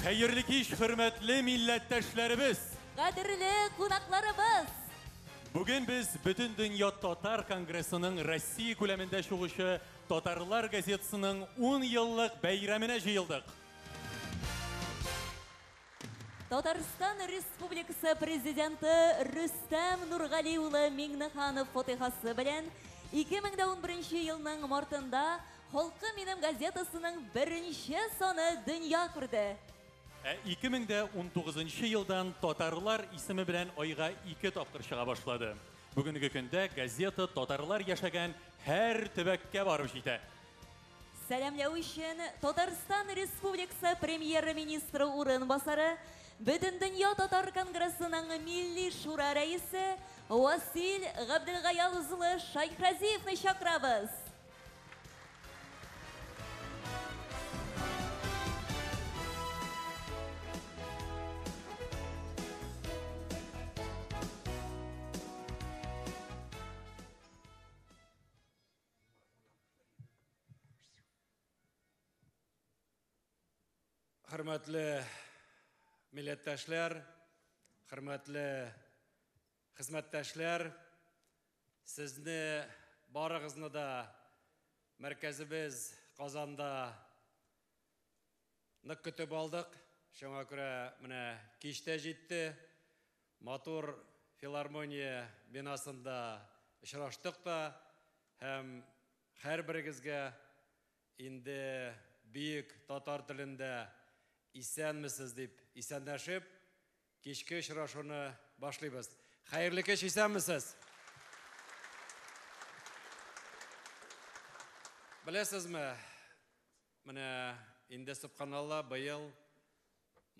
Хәерле кич, хөрмәтле милләттәшләребез! Кадерле кунакларыбыз! Бүген без Бөтендөнья татар конгрессының Россия күләмендә чыгучы Татарлар газетасының 10 еллык бәйрәменә җыелдык. Татарстан Республикасы Президенты Рөстәм Нургали улы Миңнеханов фатихасы белән 2011 елның мартында Халкым минем газетасының беренче саны дөнья күрде. Ә 2019 елдан Татарлар исеме белән айга 2 тапкыр чыга башлады. Бүгенге көндә газета татарлар яшәгән һәр төбәккә барып җитә. Сәламләү өчен Татарстан Республикасы Премьер-министры урынбасары, Бөтендөнья татар конгрессының Милли шура рәисе Васил Габделгаяз улы Шайхразиевны чакырабыз. Хөрмәтле милләттәшләр, хөрмәтле хезмәттәшләр, сезне барыгызны да мәркәзебез Казанда нык көтеп алдык. Шуңа күрә менә кич тә җитте. Матур филармония бинасында очраштык та һәм һәрберегезгә инде бөек татар телендә исәнмесез дип исәнләшеп, кичке очрашуны башлыйбыз. Хәерле кич, исәнмесез! Беләсезме, менә инде субханалла, быел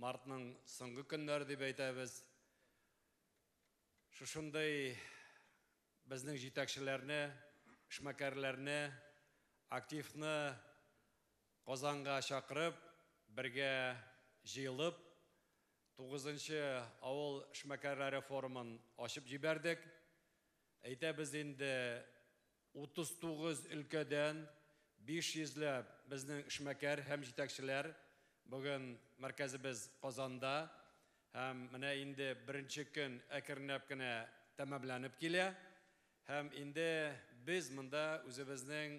мартның соңгы көннәре дип әйтәбез. Шушындый безнең җитәкчеләрне, эшмәкәрләрне, активны Казанга чакырып, бергә җыелып, 9-нчы авыл эшмәкәрләре форумын ачып җибәрдек. Әйтәбез инде 39 өлкәдән 500ләп безнең эшмәкәр һәм җитәкчеләр бүген мәркәзебез Казанда һәм менә инде беренче көн әкренләп кенә тәмамланып килә. Һәм инде без монда үзебезнең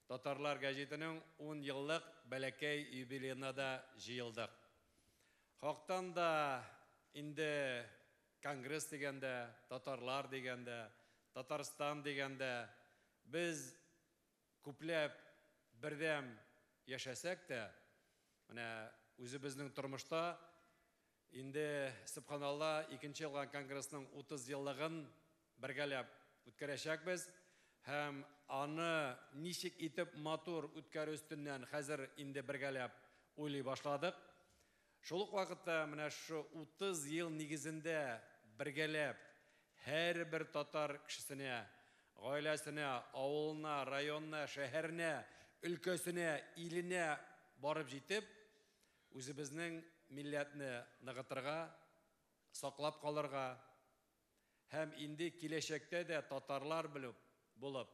Татарлар гәҗитенең 10 еллык бәләкәй юбилеена да җыелдык. Хактан да инде конгресс дигәндә, татарлар дигәндә, Татарстан дигәндә без күпләп бердәм яшәсәк тә, менә үзебезнең тормышта инде субханалла икенче елган конгрессның 30 еллыгын бергәләп үткәрәчәкбез һәм аны ничек итеп матур үткәрү өстеннән хәзер инде бергәләп уйлый башладык. Шул ук вакытта менә шу 30 ел нигезендә бергәләп һәрбер татар кешесенә, гаиләсенә, авылына, районына, шәһәренә, өлкәсенә, иленә барып җитеп, үзебезнең милләтне ныгытырга, саклап калырга һәм инде киләчәктә дә татарлар белеп булып,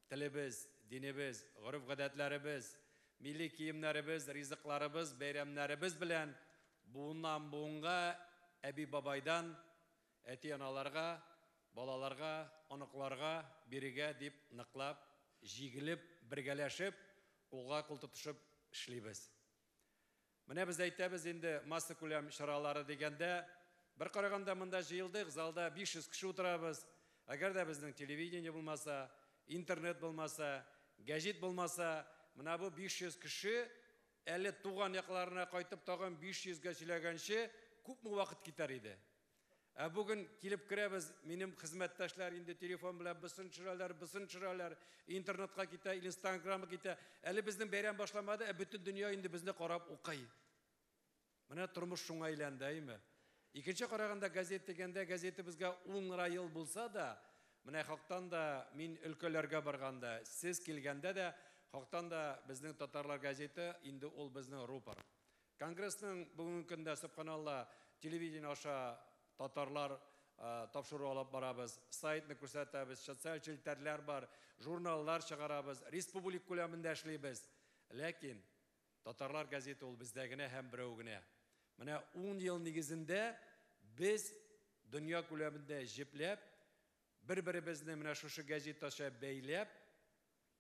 телебез, динебез, гореф-гадәтләребез, милли киемнәребез, ризыкларыбыз, бәйрәмнәребез белән буыннан буынга әби-бабайдан әти-аналарга, балаларга, оныкларга бирергә дип ныклап, җигелеп, бергәләшеп, кулга кул тотышып эшлибез. Менә без әйтәбез инде массакүләм чаралары дигәндә, бер караганда монда җыелдык, залда 500 кеше утырабыз. Әгәр дә безнең телевидение булмаса, интернет булмаса, гәҗит булмаса, менә бу 500 кеше әле туган якларына кайтып тагын 500гә сөйләгәнче күпме вакыт китәр иде. Ә бүген килеп керәбез, минем хезмәттәшләр инде телефон белән бысын төшерәләр, бысын төшерәләр, интернетка китә, инстаграмга китә. Әле безнең бәйрәм башламады, ә бөтен дөнья инде безне карап укый. Менә тормыш шуңа әйләнде, әйме? Икенче караганда газет дигәндә, газетыбызга 10 ел булса да, менә хактан да мин өлкәләргә барганда, сез килгәндә дә, хактан да безнең Татарлар газеты инде ул безнең рупор. Конгрессның бүгенге көндә субханалла телевидение аша татарлар тапшыру алып барабыз, сайтны күрсәтәбез, социаль челтәрләр бар, журналлар чыгарабыз, республика күләмендә эшлибез. Ләкин Татарлар газеты ул бездә генә һәм берәү генә. Менә 10 ел нигезендә без дөнья күләмендә җепләп, бер-беребезне менә шушы газета аша бәйләп,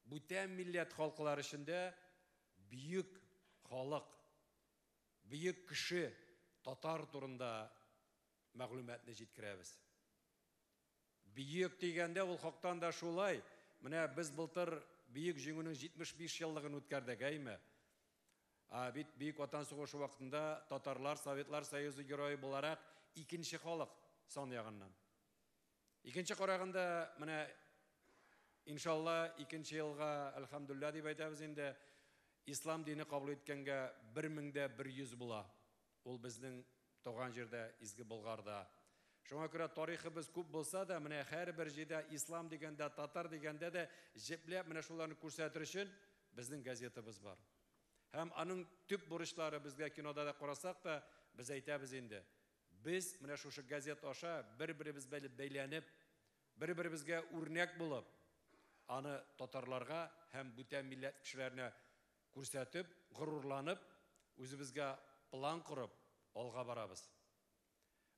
бүтән милләт халкылар эчендә бөек халык, бөек кеше татар турында мәгълүматны җиткерәбез. Бөек дигәндә ул хактан да шулай. Менә без былтыр Бөек Җиңүнең 75 еллыгын үткәрдек, әйме? А бит Бөек Ватан сугышы вакытында татарлар Советлар Союзы герое буларак икенче халык сан ягыннан. Икенче караганда менә иншалла икенче елга әлхәмдүлилләһ дип әйтәбез инде, ислам дине кабул иткәнгә 1100 була. Ул безнең туган җирдә, Изге Болгарда. Шуңа күрә тарихыбыз күп булса да, менә һәрбер җирдә ислам дигәндә, татар дигәндә дә җепләп менә шуларны күрсәтер өчен безнең газетабыз бар. Һәм аның төп бурычлары безгә кинода да карасак та, без әйтәбез инде. Без менә шушы газет аша бер-беребез белән бәйләнеп, бер-беребезгә үрнәк булып, аны татарларга һәм бүтән милләт кешеләренә күрсәтеп, горурланып, үзебезгә план корып алга барабыз.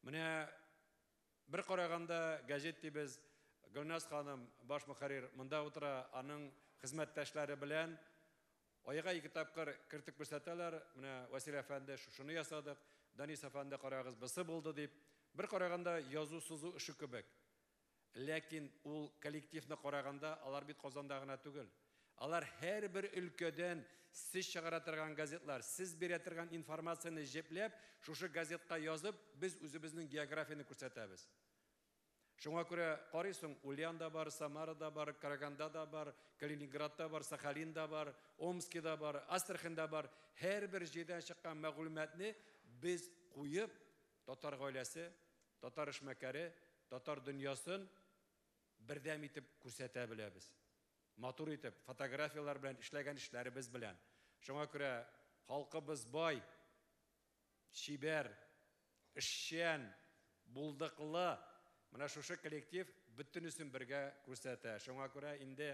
Менә бер караганда газет дибез, Гөлназ ханым, баш мөхәррир монда утыра, аның хезмәттәшләре белән айга ике тапкыр кертеп күрсәтәләр. Менә Васил әфәнде шушыны ясадык, Данис әфәнде карагыз бысы булды дип. Бер караганда язу сызу эше кебек. Ләкин ул коллективны караганда алар бит Казанда гына түгел. Алар һәрбер өлкәдән сез чыгара торган газетлар, сез бирә торган информацияне җепләп, шушы газетка язып, без үзебезнең географияне күрсәтәбез. Шуңа күрә карыйсың, Ульянда бар, Самарада бар, Караганда да бар, Калининградта бар, Сахалинда бар, Омскида бар, Астраханьда бар. Һәрбер җирдән чыккан мәгълүматны без куеп, татар гаиләсе, татар эшмәкәре, татар дөньясын бердәм итеп күрсәтә беләбез. Матур итеп, фотографияләр белән, эшләгән эшләребез белән. Шуңа күрә халкыбыз бай, чибәр, эшчән, булдыклы. Менә шушы коллектив бөтенесен бергә күрсәтә. Шуңа күрә инде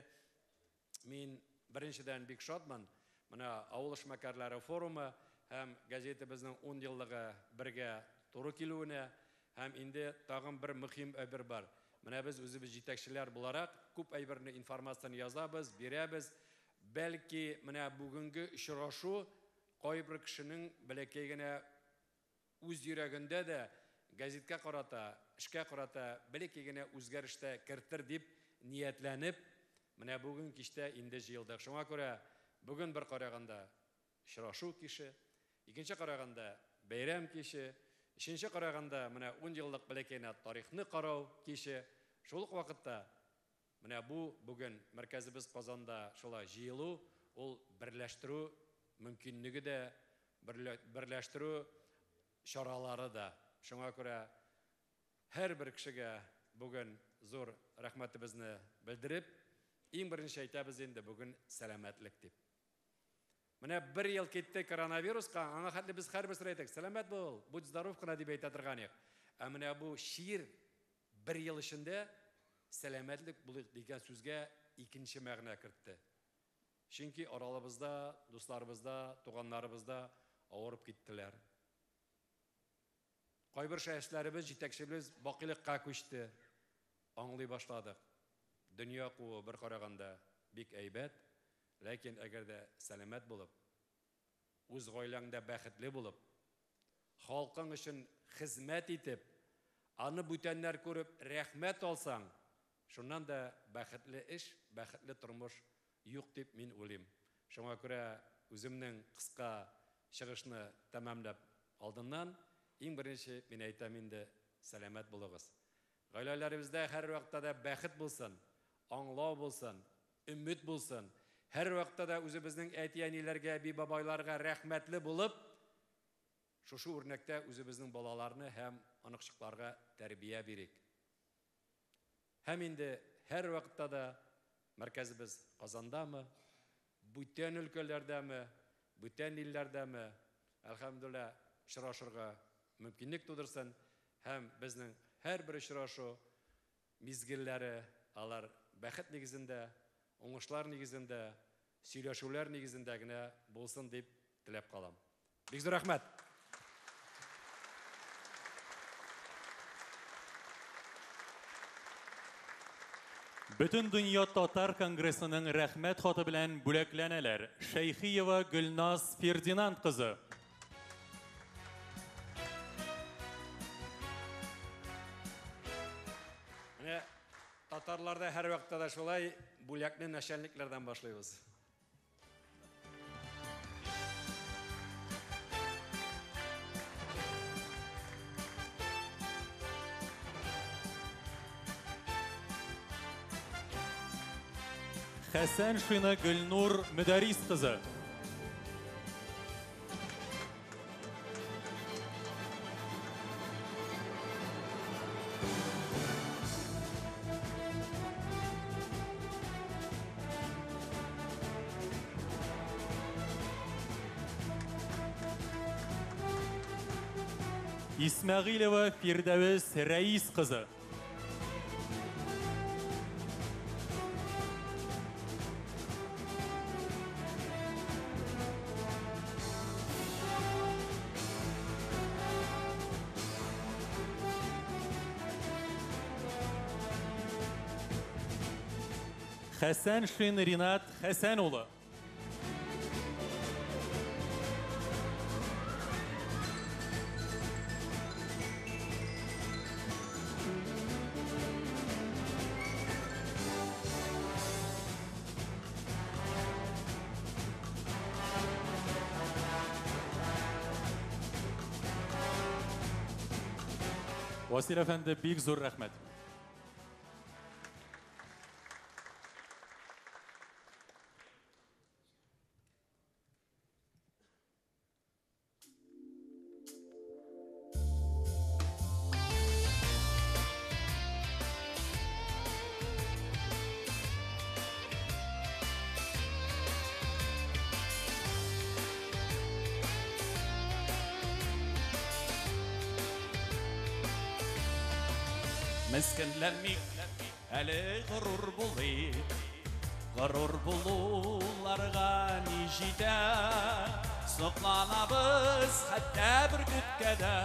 мин беренчедән бик шатмын. Менә авыл эшмәкәрләре форумы һәм газетабызның 10 еллыгы бергә туры килүенә һәм инде тагын бер мөһим әйбер бар. Менә без үзебез җитәкчеләр буларак күп әйберне, информацияне язабыз, бирәбез. Бәлки менә бүгенге очрашу кайбер кешенең бәләкәй генә үз йөрәгендә дә газетка карата, эшкә карата бәләкәй генә үзгәрештә кертер дип ниятләнеп, менә бүген кичтә инде җыелдык. Шуңа күрә бүген бер караганда очрашу киче, икенче караганда бәйрәм киче, өченче караганда менә 10 еллык бәләкәй генә тарихны карау киче. Шул ук вакытта менә бу бүген мәркәзебез Казанда шулай җыелу, ул берләштерү мөмкинлеге дә, берләштерү чаралары да. Шуңа күрә һәрбер кешегә бүген зур рәхмәтебезне белдереп, иң беренче әйтәбез инде бүген сәламәтлек дип. Менә бер ел китте коронавируска, аңа хәтле без һәрберсе әйтәк, сәламәт бул, будь здоров кына дип әйтә торган идек. Ә менә бу чир бер ел эчендә сәламәтлек булыйк дигән сүзгә икенче мәгънә кертте. Чөнки аралыбызда, дусларыбызда, туганнарыбызда авырып киттеләр. Кайбер шәхесләребез, җитәкчебез бакыйлыкка күчте. Аңлый башладык. Дөнья куы бер караганда бик әйбәт, ләкин әгәр дә сәламәт булып, үз гаиләңдә бәхетле булып, халкың өчен хезмәт итеп, аны бүтәннәр күреп рәхмәт алсаң, шуннан да бәхетле эш, бәхетле тормыш юк дип мин уйлыйм. Шуңа күрә үземнең кыска чыгышны тәмамлап алдыннан иң беренче мин әйтәм инде, сәламәт булыгыз. Гаиләләребездә һәр вакытта да бәхет булсын, аңлау булсын, өмет булсын. Һәр вакытта да үзебезнең әти-әниләргә, әби-бабайларга рәхмәтле булып, шушы үрнәктә үзебезнең балаларны һәм оныкчыкларга тәрбия бирик. Һәм инде һәр вакытта да мәркәзебез Казандамы, бүтән өлкәләрдәме, бүтән илләрдәме, әлхәмдүлилләһ, очрашырга мөмкинлек тудырсын һәм безнең һәрбер очрашу мизгелләре алар бәхет нигезендә, уңышлар нигезендә, сөйләшүләр нигезендә генә булсын дип теләп калам. Бик зур рәхмәт. Бөтендөнья татар конгрессының рәхмәт хаты белән бүләкләнәләр. Шәйхиева Гөлназ Фердинанд кызы. Менә татарларда һәр вакытта да шулай бүләкне начальниклардан башлыйбыз. Хәсәншина Гөлнур Мөдәрис кызы. Исмәгыйлева Фирдәвес Рәис кызы. Хәсәншин Ринат Хәсән улы. Васил әфәнде, бик зур рәхмәт. Мескенләнмик, әле горур булыйк. Горур булуларга ни җитә? Сокланабыз хәтта бөркеткә дә,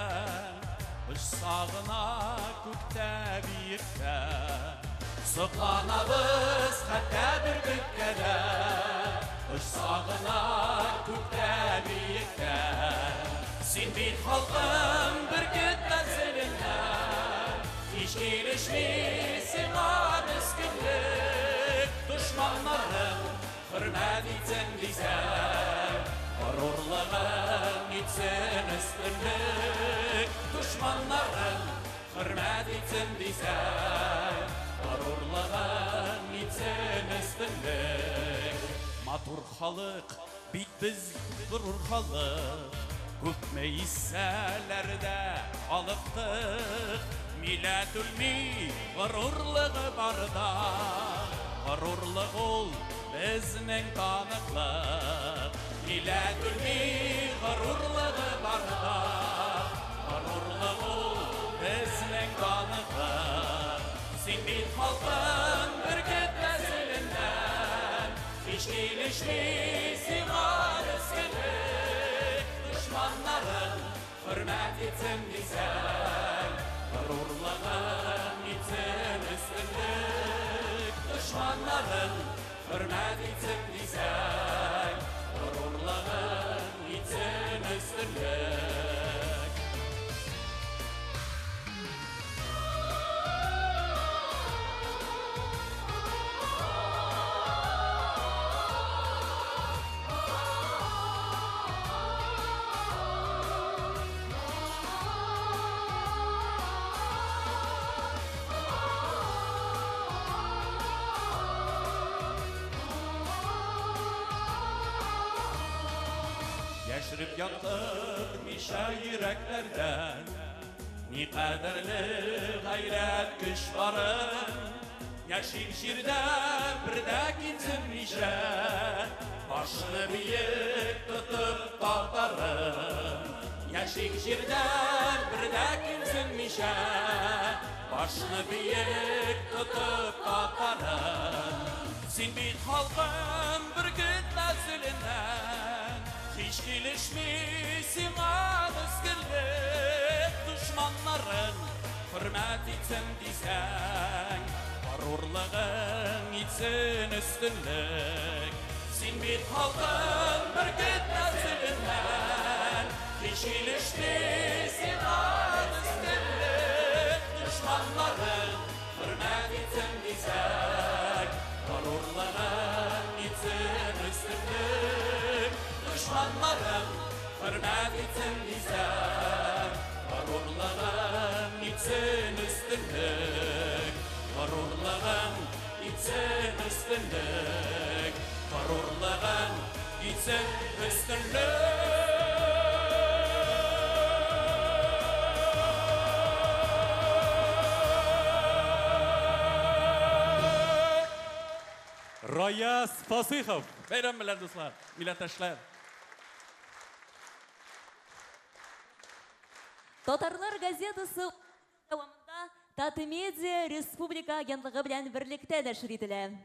очса гына күктә биектә. Сокланабыз хәтта бөркеткә дә, очса гына күктә биектә. Син бит халкым бөркет нәселеннән, һич килешми сиңа мескенлек. Дошманнарың хөрмәт итсен дисәң, горурлыгың итсен өстенлек. Дошманнарың хөрмәт итсен дисәң, горурлыгың итсен өстенлек. Матур халык, бит без горур халык, күпме исәләр дә алыптык. Милләт үлми, горурлыгы барда, горурлык ул безнең таныклык. Милләт үлми, горурлыгы барда, горурлык ул безнең таныклык. Син бит халкым бөркет нәселеннән, һич килешми сиңа мескенлек. Дошманнарың хөрмәт итсен дисәң, горурлыгың итсен өстенлек. Дошманнарың хөрмәт итсен дисәң, горурлыгың итсен өстенлек. Яшереп яктырмыйча йөрәкләрдән ни кадерле гайрәт көч барын. Яшик җирдә бер дә кимсенмичә, башны биек тотып татарым. Яшик җирдә бер дә кимсенмичә, башны биек тотып татарым. Син бит халкым бөркет нәселеннән, һич килешми сиңа мескенлек. Дошманнарың хөрмәт итсен дисәң, горурлыгың итсен өстенлек. Син бит халкың бөркет нәселеннән, һич килешми сиңа өстенлек. Дошманнарың хөрмәт итсен дисәк, горурлыгың итсен өстенлек. Дошманнарың хөрмәт итсен дисәк, горурлыгың итсен өстенлек. Горурлыгың итсен өстенлек. Горурлыгың итсен өстенлек. Раяз Фасыйхов. Бәйрәм белән, дуслар, милләттәшләр. Татарлар газетасы дәвамында Татмедиа Республика агентлыгы белән берлектә нәшер ителә.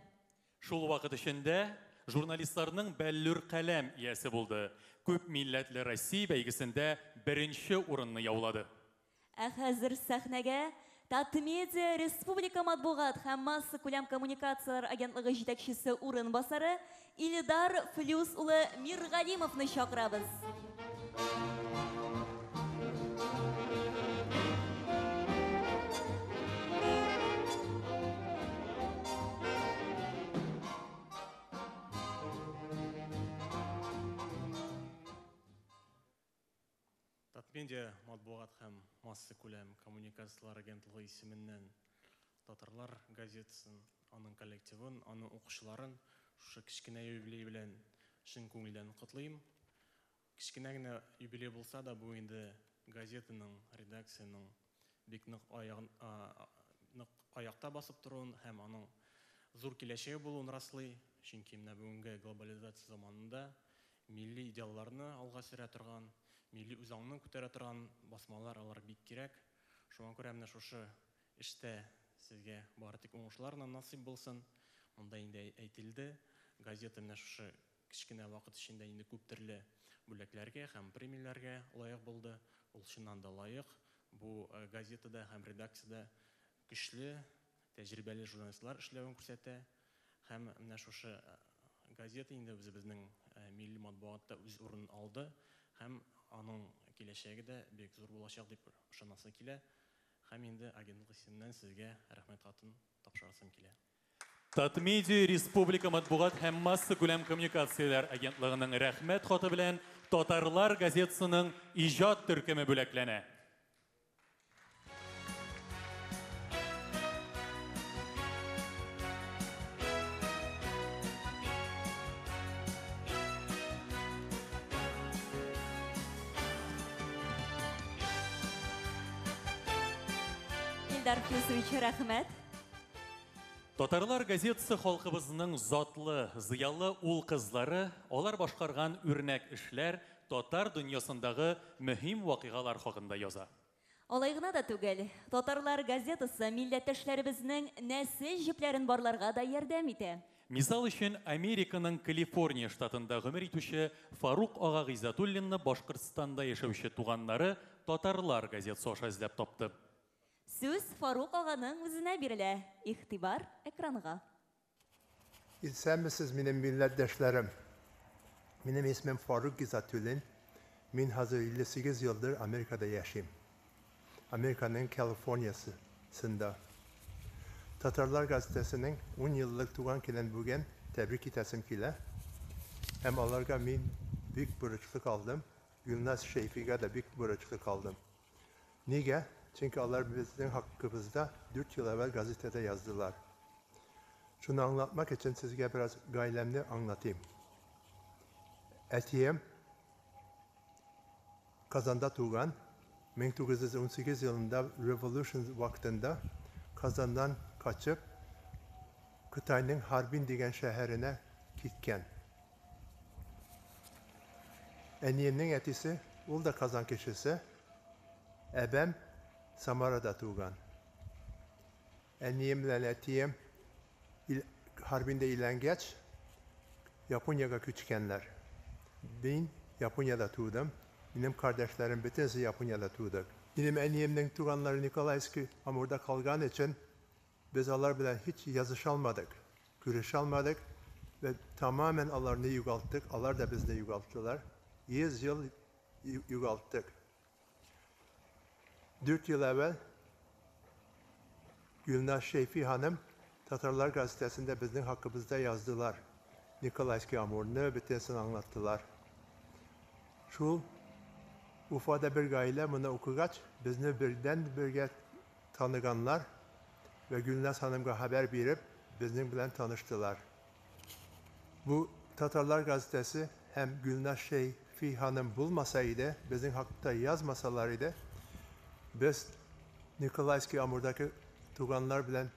Шул вакыт эчендә журналистларның бәллүр каләм иясе булды. Күп милләтле Россия бәйгесендә беренче урынны яулады. Ә хәзер сәхнәгә Татмедиа Республика матбугат һәм массакүләм коммуникацияләр агентлыгы җитәкчесе урынбасары Илдар Флюс улы Миргалимовны чакырабыз. Татмедиа матбугат һәм массакүләм коммуникацияләр агентлыгы исеменнән Татарлар газетасын, аның коллективын, аның укучыларын шушы кечкенә юбилей белән чын күңелдән котлыйм. Кечкенә генә юбилей булса да, бу инде газетаның, редакциянең бик нык нык аякта басып торуын һәм аның зур киләчәге булуын раслый. Чөнки менә бүгенге глобализация заманында милли идеалларны алга сөрә торган, милли үзаңны күтәрә торган басмалар алар бик кирәк. Шуңа күрә менә шушы эштә сезгә бары тик уңышлар гына насыйп булсын. Монда инде әйтелде, газета менә шушы кечкенә вакыт эчендә инде күп төрле бүләкләргә һәм премияләргә лаек булды. Ул чыннан да лаек. Бу газетада һәм редакциядә көчле, тәҗрибәле журналистлар эшләвен күрсәтә. Һәм менә шушы газета инде үзебезнең милли матбугатта үз урынын алды һәм аның киләчәге дә бик зур булачак дип ышанасы килә. Һәм инде агентлык исеменнән сезгә рәхмәт хатын тапшырасым килә. Татмедиа Республика матбугат һәм массакүләм коммуникацияләр агентлыгының рәхмәт хаты белән Татарлар газетасының иҗат төркеме бүләкләнә. Илдар Флюсович, рәхмәт. Татарлар газетасы халкыбызның затлы, зыялы ул кызлары, алар башкарган үрнәк эшләр татар дөньясындагы мөһим вакыйгалар хакында яза. Алай гына да түгел, Татарлар газетасы милләттәшләребезнең нәсел җепләрен барларга да ярдәм итә. Мисал өчен, Американың Калифорния штатында гомер итүче Фарук ага Гыйззәтуллинны Башкортстанда яшәүче туганнары Татарлар газетасы аша эзләп тапты. Сүз Фарук аганың үзенә бирелә. Игътибар экранга. Исәнмесез, минем милләттәшләрем. Минем исемем Фарук Гизатуллин. Мин хәзер 58 елдыр Америкада яшим. Американың Калифорниясында. Татарлар газетасының 10 еллык туган көнен бүген тәбрик итәсем килә. Һәм аларга мин бик бурычлы калдым. Гөлназ Шәйфигә дә бик бурычлы калдым. Нигә? Çünkü алар безнең hakkımızda 4 yıl evvel gazetede yazdılar. Şunu anlatmak için sizge biraz gailemni anlatayım. Etiyem Kazan'da tuğan 1918 yılında Revolution vaktinde Kazan'dan kaçıp Kıtay'ın Harbin degen şehrine gitken. Eniyemnin etisi, ul da Kazan kişisi, Ebem Samara'da tuğan. Eniyem ile etiyem Harbin'de ilengeç Japonya'ya küçükenler. Ben Japonya'da tuğdum. Benim kardeşlerim bütünsi Japonya'da tuğduk. Benim eniyemden tuğanları Nikolayski ama orada kalgan için biz onlar bilen hiç yazışalmadık. Күрешә алмадык ve tamamen alarны югалттык. Алар да безне югалттылар. 100 ел югалттык. 4 yıl evvel Gülnaz Şeyfi Hanım Tatarlar Gazetesi'nde bizim hakkımızda yazdılar. Nikolayski Amur'unu bütünsün anlattılar. Şu Ufada bir gaile bunu okugaç bizni birden birge tanıganlar ve Gülnaz Hanım'a haber verip bizning bilan tanıştılar. Bu Tatarlar Gazetesi hem Gülnaz Şeyfi Hanım bulmasaydı, bizim hakkında yazmasalar idi, biz Nikolayski Amur'daki tuganlar bilen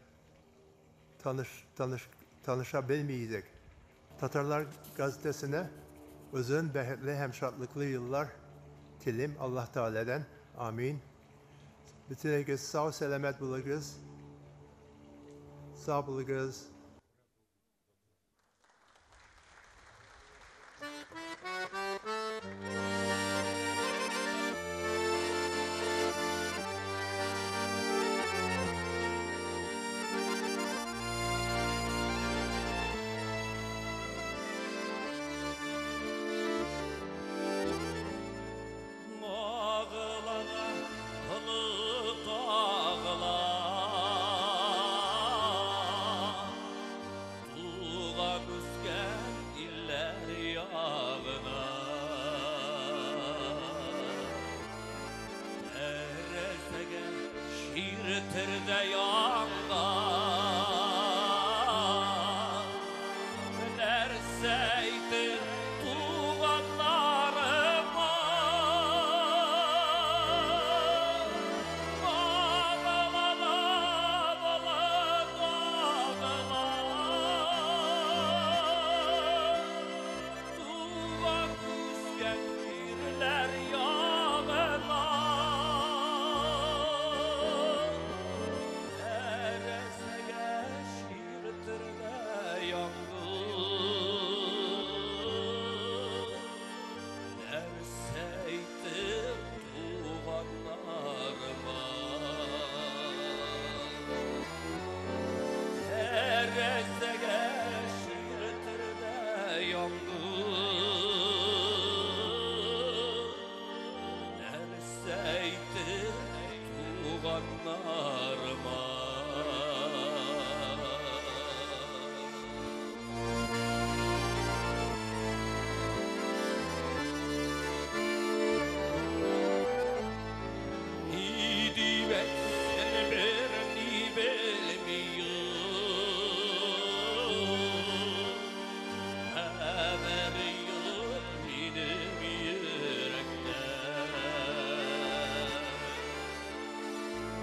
tanışabilmeydik. Tatarlar Gazetesi'ne uzun, bəxtli, hem şadlıklı yıllar tilim Allah Teala'dan. Amin. Bütün herkes sağ selamet bulunuz. Sağ bulunuz.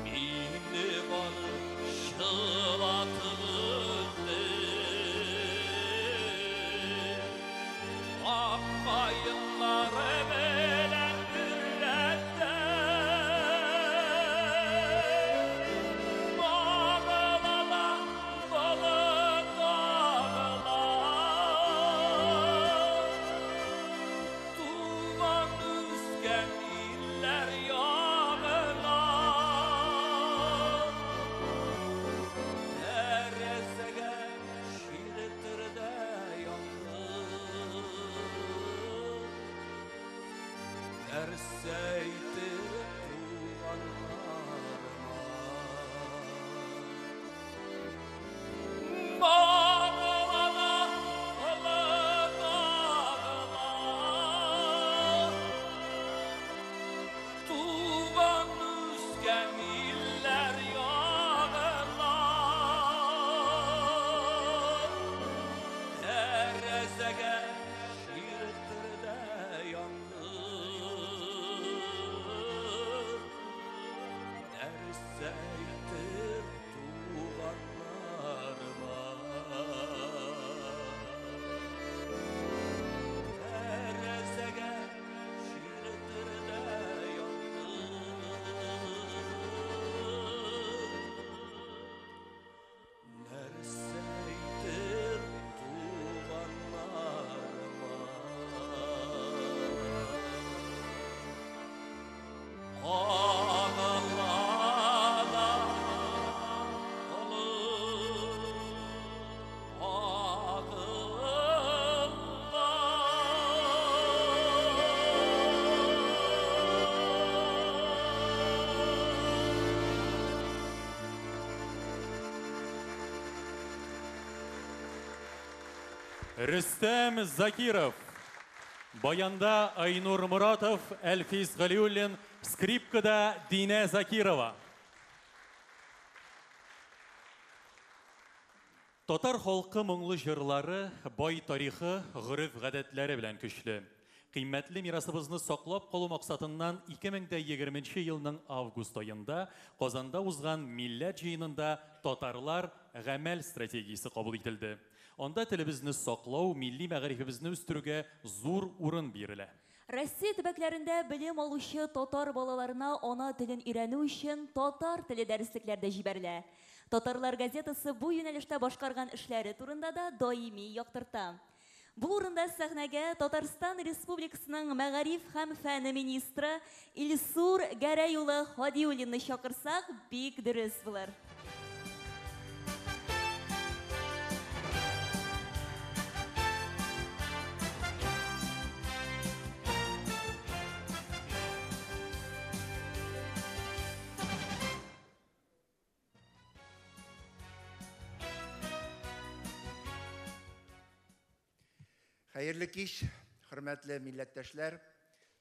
Benim Рөстәм Закиров. Баянда Айнур Муратов, Әлфис Галиуллин, скрипкада Динә Закирова. Татар халкы моңлы җырлары, бай тарихы, гореф-гадәтләре белән көчле. Кыйммәтле мирасыбызны саклап калу максатыннан 2020 елның август аенда Казанда узган милләт җыенында Татарлар гамәл стратегиясе кабул ителде. Анда телебезне саклау, милли мәгарифебезне үстерүгә зур урын бирелә. Россия төбәкләрендә белем алучы татар балаларына ана телен өйрәнү өчен татар теле дәреслекләр дә җибәрелә. Татарлар газетасы бу юнәлештә башкарган эшләре турында да даими яктырта. Бу урында сәхнәгә Татарстан Республикасының мәгариф һәм фәне министры Илсур Гәрәй улы Һадиуллинны чакырсак, бик дөрес булыр. Хәерле кич, хөрмәтле милләттәшләр,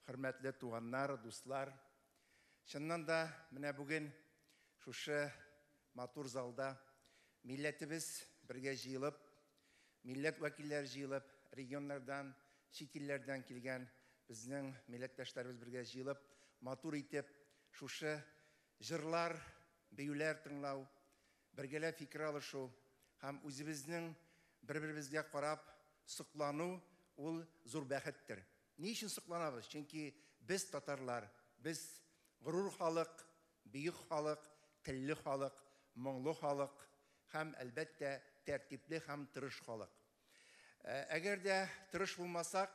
хөрмәтле туганнар, дуслар. Чыннан да менә бүген шушы матур залда милләтебез бергә җыелып, милләт вәкилләре җыелып, регионнардан, чит илләрдән килгән безнең милләттәшләребез бергә җыелып, матур итеп шушы җырлар, биюләр тыңлау, бергәләп фикер алышу һәм үзебезнең бер-беребезгә карап соклану ул зур бәхеттер. Ни өчен сокланабыз? Чөнки без татарлар, без горур халык, бөек халык, телле халык, моңлы халык һәм әлбәттә тәртипле һәм тырыш халык. Әгәр дә тырыш булмасак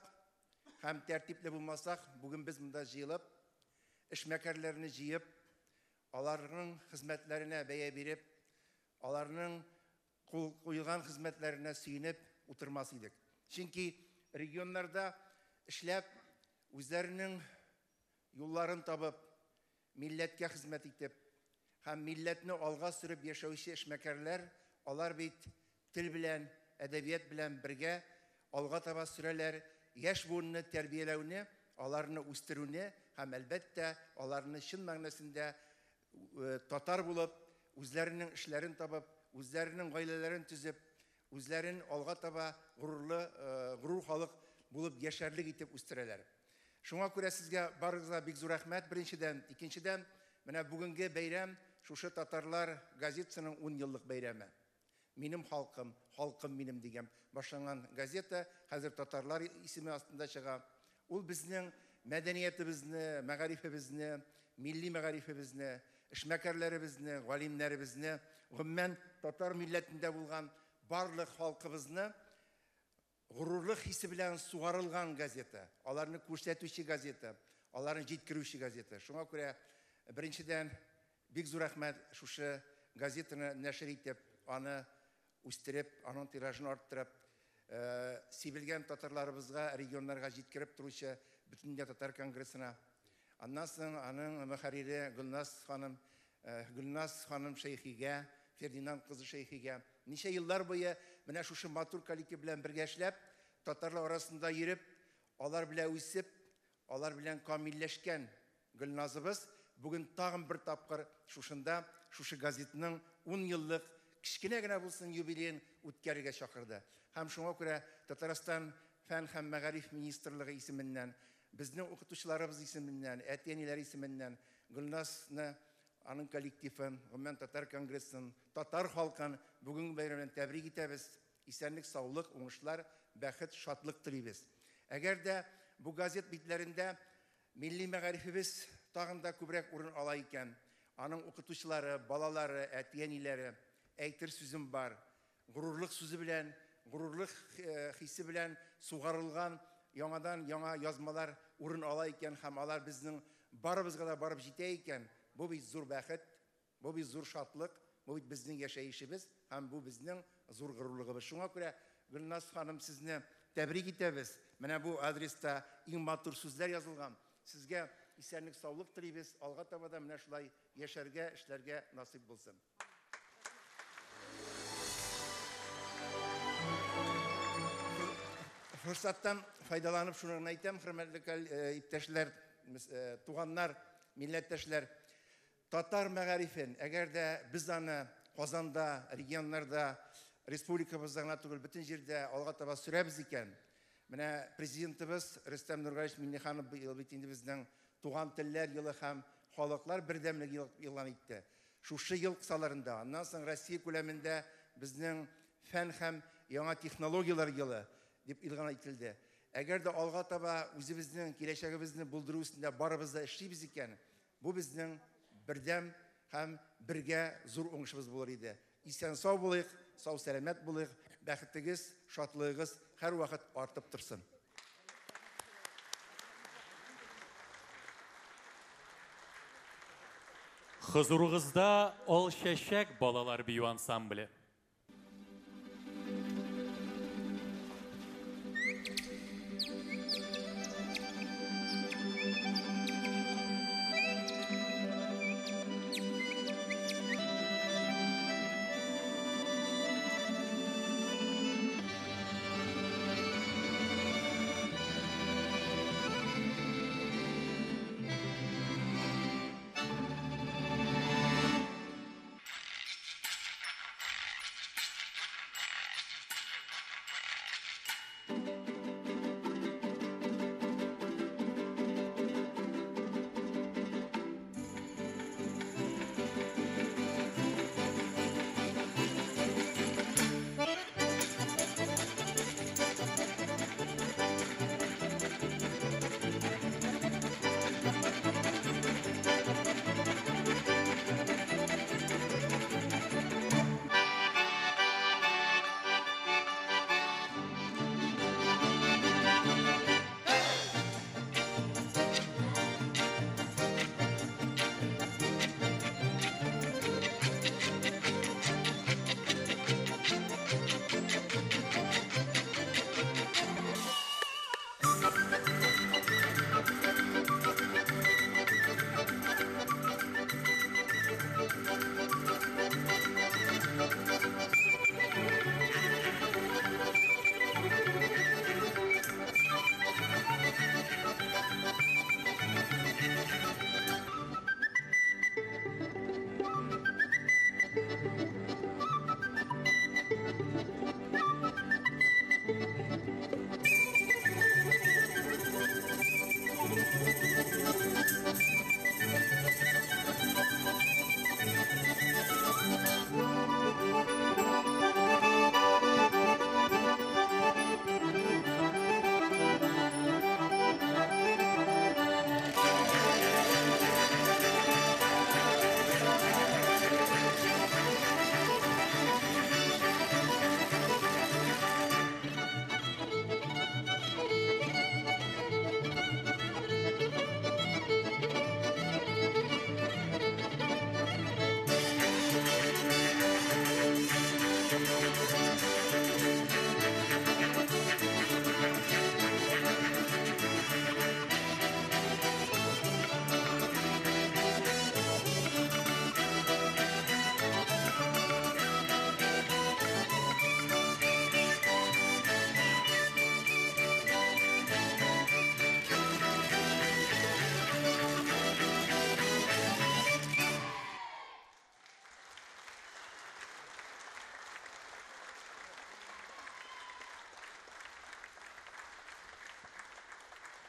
һәм тәртипле булмасак, бүген без монда җыелып, эшмәкәрләрне җыеп, аларның хезмәтләренә бәя биреп, аларның кул куйган хезмәтләренә сөенеп утырмас идек. Чөнки регионнарда эшләп, үзләренең юлларын табып, милләткә хезмәт итеп һәм милләтне алга сөреп яшәүче эшмәкәрләр, алар бит тел белән, әдәбият белән бергә алга таба сөрәләр, яшь буынны тәрбияләүне, аларны үстерүне һәм әлбәттә аларны чын мәгънәсендә татар булып, үзләренең эшләрен табып, үзләренең гаиләләрен төзеп, үзләрен алга таба горурлы, горур халык булып яшәрлек итеп үстерәләр. Шуңа күрә сезгә барыгызга бик зур рәхмәт, беренчедән, икенчедән, менә бүгенге бәйрәм шушы Татарлар газетасының 10 еллык бәйрәме. Минем халкым, халкым минем дигән башланган газета хәзер Татарлар исеме астында чыга. Ул безнең мәдәниятебезне, мәгарифебезне, милли мәгарифебезне, эшмәкәрләребезне, галимнәребезне, гомумән татар милләтендә булган барлык халкыбызны горурлык хисе белән сугарылган газета, аларны күрсәтүче газета, аларны җиткерүче газета. Шуңа күрә беренчедән бик зур рәхмәт шушы газетаны нәшер итеп, аны үстереп, аның тиражын арттырып, сибелгән татарларыбызга, регионнарга җиткереп торучы Бөтендөнья татар конгрессына. Аннан соң аның мөхәррире Гөлназ ханым, Гөлназ ханым Шәйхигә, Фердинанд кызы Шәйхигә. Ничә еллар буе менә шушы матур коллектив белән бергә эшләп, татарлар арасында йөреп, алар белән үсеп, алар белән камилләшкән Гөлназыбыз бүген тагын бер тапкыр шушында, шушы газетның 10 еллык кечкенә генә булсын юбилеен үткәрергә чакырды. Һәм шуңа күрә Татарстан Фән һәм мәгариф министрлыгы исеменнән, безнең укытучыларыбыз исеменнән, әти-әниләр исеменнән Гөлназны, аның коллективын, гомумән татар конгрессын, татар халкын бүгенге бәйрәм белән тәбрик итәбез. Исәнлек, саулык, уңышлар, бәхет, шатлык телибез. Әгәр дә бу газет битләрендә милли мәгарифебез тагын да күбрәк урын ала икән, аның укытучылары, балалары, әти-әниләре, әйтер сүзем бар, горурлык сүзе белән, горурлык хисе белән сугарылган яңадан яңа язмалар урын ала икән һәм алар безнең барыбызга да барып җитә икән, бу бит зур бәхет, бу бит зур шатлык, бу бит безнең яшәешебез һәм бу безнең зур горурлыгыбыз. Шуңа күрә Гөлназ ханым сезне тәбрик итәбез. Менә бу адреста иң матур сүзләр язылган. Сезгә исәнлек, саулык телибез. Алга таба да менә шулай яшәргә, эшләргә насыйп булсын. Форсаттан файдаланып шуны гына әйтәм, хөрмәтле иптәшләр, туганнар, милләттәшләр, татар мәгарифен, әгәр дә без аны Казанда, регионнарда, республикабызда гына түгел, бөтен җирдә алга таба сөрәбез икән, менә президентыбыз Рөстәм Нургалиевич Миңнеханов быел бит инде безнең туган телләр елы һәм халыклар бердәмлеге елы игълан итте. Шушы ел кысаларында, аннан соң Россия күләмендә безнең фән һәм яңа технологияләр елы дип игълан ителде. Әгәр дә алга таба үзебезнең киләчәгебезне булдыру өстендә барыбыз да эшлибез икән, бу безнең бердәм һәм бергә зур уңышыбыз булыр иде. Исән-сау булыйк, сау-сәламәт булыйк, бәхетегез, шатлыгыгыз һәрвакыт артып торсын. Хозурыгызда Алчәчәк балалар бию ансамбле.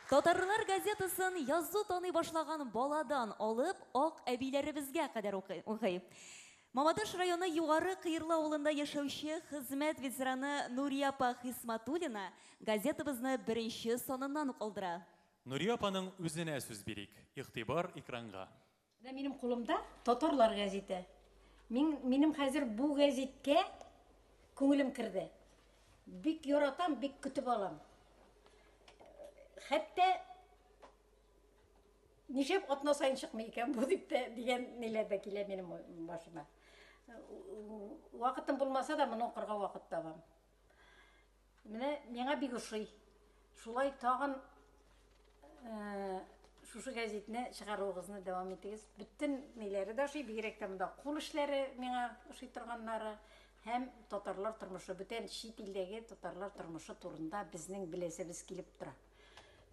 Татарлар газетасын язу таный башлаган баладан алып, ак әбиләребезгә кадәр укый. Мамадыш районы Югары Кыерлы авылында яшәүче хезмәт ветераны Нурия апа Хисматуллина газетабызны беренче саныннан ук алдыра. Нурия апаның үзенә сүз бирик. Игътибар экранга. Менә минем кулымда Татарлар газеты. Мин, минем хәзер бу газеткә күңелем керде. Бик яратам, бик көтеп алам. Хәтта нишләп атна саен чыкмый икән бу дип тә дигән ниләр дә килә минем башыма. Вакытым булмаса да моны укырга вакыт табам. Менә миңа бик ошый. Шулай тагын шушы газетны чыгаруыгызны дәвам итегез. Бөтен ниләре дә ошый, бигрәк тә монда кул эшләре миңа ошый торганнары. Һәм татарлар тормышы, бүтән чит илдәге татарлар тормышы турында безнең беләсебез килеп тора.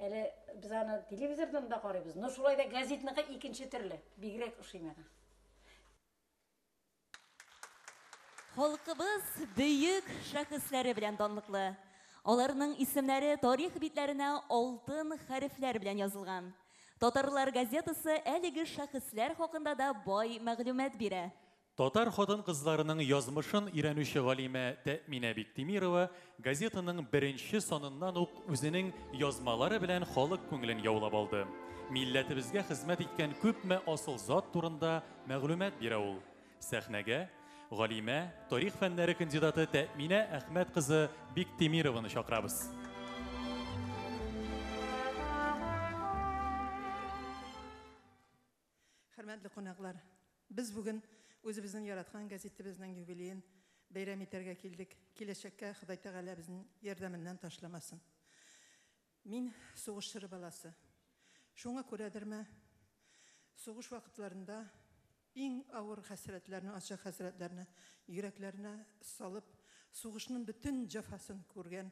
Әле без аны телевизордан да карыйбыз, но шулай да газетныкы икенче төрле, бигрәк ошый миңа. Халкыбыз бөек шәхесләре белән данлыклы. Аларның исемнәре тарих битләренә алтын хәрефләр белән язылган. Татарлар газетасы әлеге шәхесләр хакында да бай мәгълүмат бирә. Татар хатын-кызларының язмышын өйрәнүче галимә Тәэминә Биктимирова газетаның беренче саныннан ук үзенең язмалары белән халык күңелен яулап алды. Милләтебезгә хезмәт иткән күпме асыл зат турында мәгълүмат бирә ул. Сәхнәгә галимә, тарих фәннәре кандидаты Тәэминә Әхмәт кызы Биктимированы чакырабыз. Хөрмәтле кунаклар, без бүген үзебезнең яраткан газетыбызның юбилеен бәйрәм итәргә килдек. Киләчәккә Ходай Тәгалә безнең ярдәменнән ташламасын. Мин сугыш чоры баласы. Шуңа күрәдерме, сугыш вакытларында иң авыр хәсрәтләрне, ачы хәсрәтләрне йөрәкләренә салып, сугышның бөтен җәфасын күргән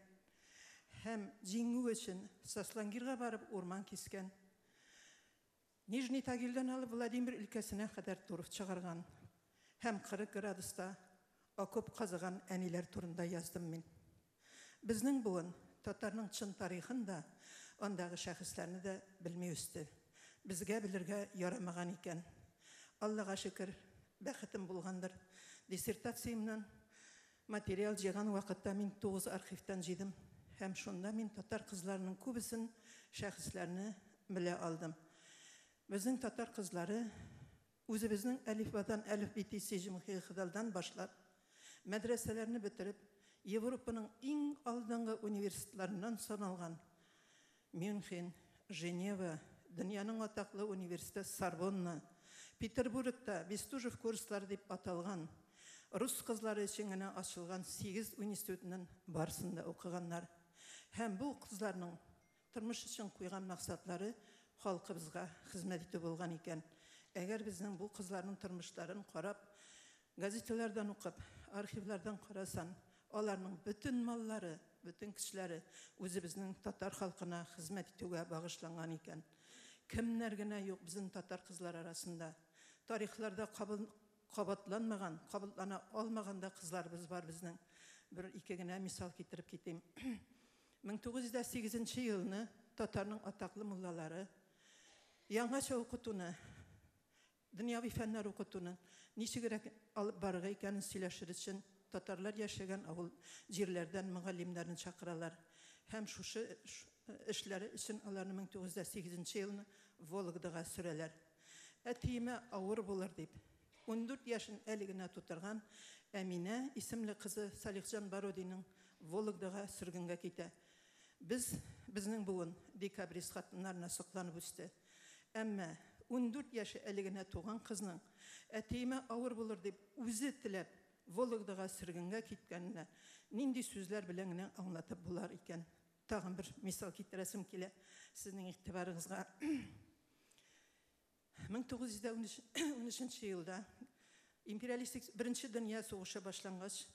һәм җиңү өчен Сослангирга барып урман кискән, Нижний Тагилдән алып Владимир өлкәсенә кадәр торф чыгарган һәм 40 градуста окоп казыган әниләр турында яздым мин. Безнең буын татарның чын тарихын да, андагы шәхесләрне дә белми үсте. Безгә белергә ярамаган икән. Аллага шөкер, бәхетем булгандыр. Диссертациямнән материал җыйган вакытта мин 9 архивтан җыйдым һәм шунда мин татар кызларының күбесен, шәхесләрне белә алдым. Безнең татар кызлары үзебезнең әлифбадан, әлиф бити сиҗмхихдалдан башлап, мәдрәсәләрне бетереп, Европаның иң алдынгы университетларыннан саналган Мюнхен, Женева, дөньяның атаклы университеты Сорбонна, Петербургта Бестужев курслары дип аталган, рус кызлары өчен генә ачылган 8 институтның барысын да укыганнар. Һәм бу кызларның тормыш өчен куйган максатлары халкыбызга хезмәт итү булган икән. Әгәр безнең бу кызларның тормышларын карап, газеталардан укып, архивлардан карасан, аларның бөтен маллары, бөтен көчләре үзебезнең татар халкына хезмәт итүгә багышланган икән. Кемнәр генә юк безнең татар кызлары арасында. Тарихларда кабатланмаган, кабатлана алмаган да кызларыбыз бар безнең. Бер ике генә мисал китереп китим. 1908 елны татарның атаклы муллалары яңача укытуны, дөньяви фәннәр укытуны ничегрәк алып барырга икәнен сөйләшер өчен татарлар яшәгән авыл җирләрдән мөгаллимнәрне чакыралар. Һәм шушы эшләре өчен аларны 1908 елны Вологдага сөрәләр. Әтиемә авыр булыр дип, 14 яшен әле генә тутырган Әминә исемле кызы Салихҗан Бародиның Вологдага сөргенгә китә. Без, безнең буын декабрист хатыннарына сокланып үсте. Әмма 14 яше әле генә туган кызның әтиемә авыр булыр дип үзе теләп Вологдага сөргенгә киткәненә нинди сүзләр белән генә аңлатып булар икән? Тагын бер мисал китерәсем килә сезнең игътибарыгызга. 1913 елда империалистик Беренче дөнья сугышы башлангач,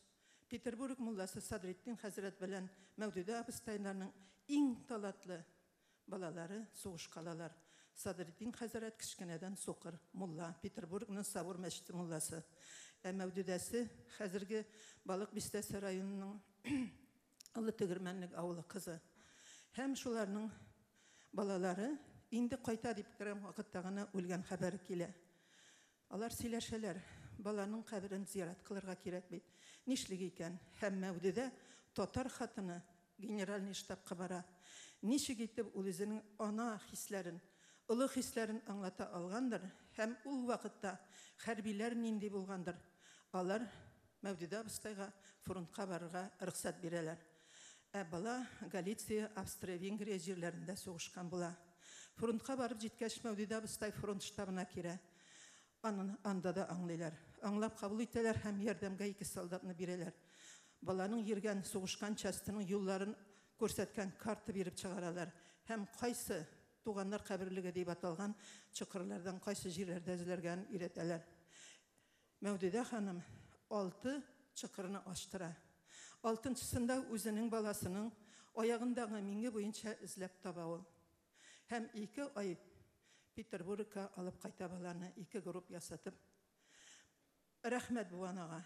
Петербург мулласы Садретдин хәзрәт белән Мәүдүдә абыстайларның иң талантлы балалары сугышка алалар. Садретдин хәзрәт кечкенәдән сукыр мулла, Петербургның Сабур мәчете мулласы. Ә Мәүдүдәсе хәзерге Балык Бистәсе районының Олы Тегермәнлек авылы кызы. Һәм шуларның балалары инде кайта дип торган вакытта гына үлгән хәбәре килә. Алар сөйләшәләр, баланың каберен зиярат кылырга кирәк бит. Нишлик икән? Һәм Мәүдүдә татар хатыны генеральный штабка бара. Ничек итеп ул үзенең ана хисләрен, олы хисләрен аңлата алгандыр, һәм ул вакытта хәрбиләр нинди булгандыр. Алар Мәүдүдә абыстайга фронтка барырга рөхсәт бирәләр. Ә бала Галиция, Австрия, Венгрия җирләрендә сугышкан була. Фронтка барып җиткәч, Мәүдүдә абыстай фронт штабына керә. Аны анда да аңлыйлар. Аңлап кабул итәләр һәм ярдәмгә ике солдатны бирәләр. Баланың йөргән сугышкан частының юлларын күрсәткән карта биреп чыгаралар. Һәм кайсы туганнар каберлеге дип аталган чокырлардан кайсы җирләрдә эзләргән өйрәтәләр. Мәүдүдә ханым 6 чокырны ачтыра. Алтынчысында үзенең баласының аягындагы миңе буенча эзләп таба ул. Һәм 2 ай Петербургка алып кайта баланы, 2 групп ясатып. Рәхмәт бу анага.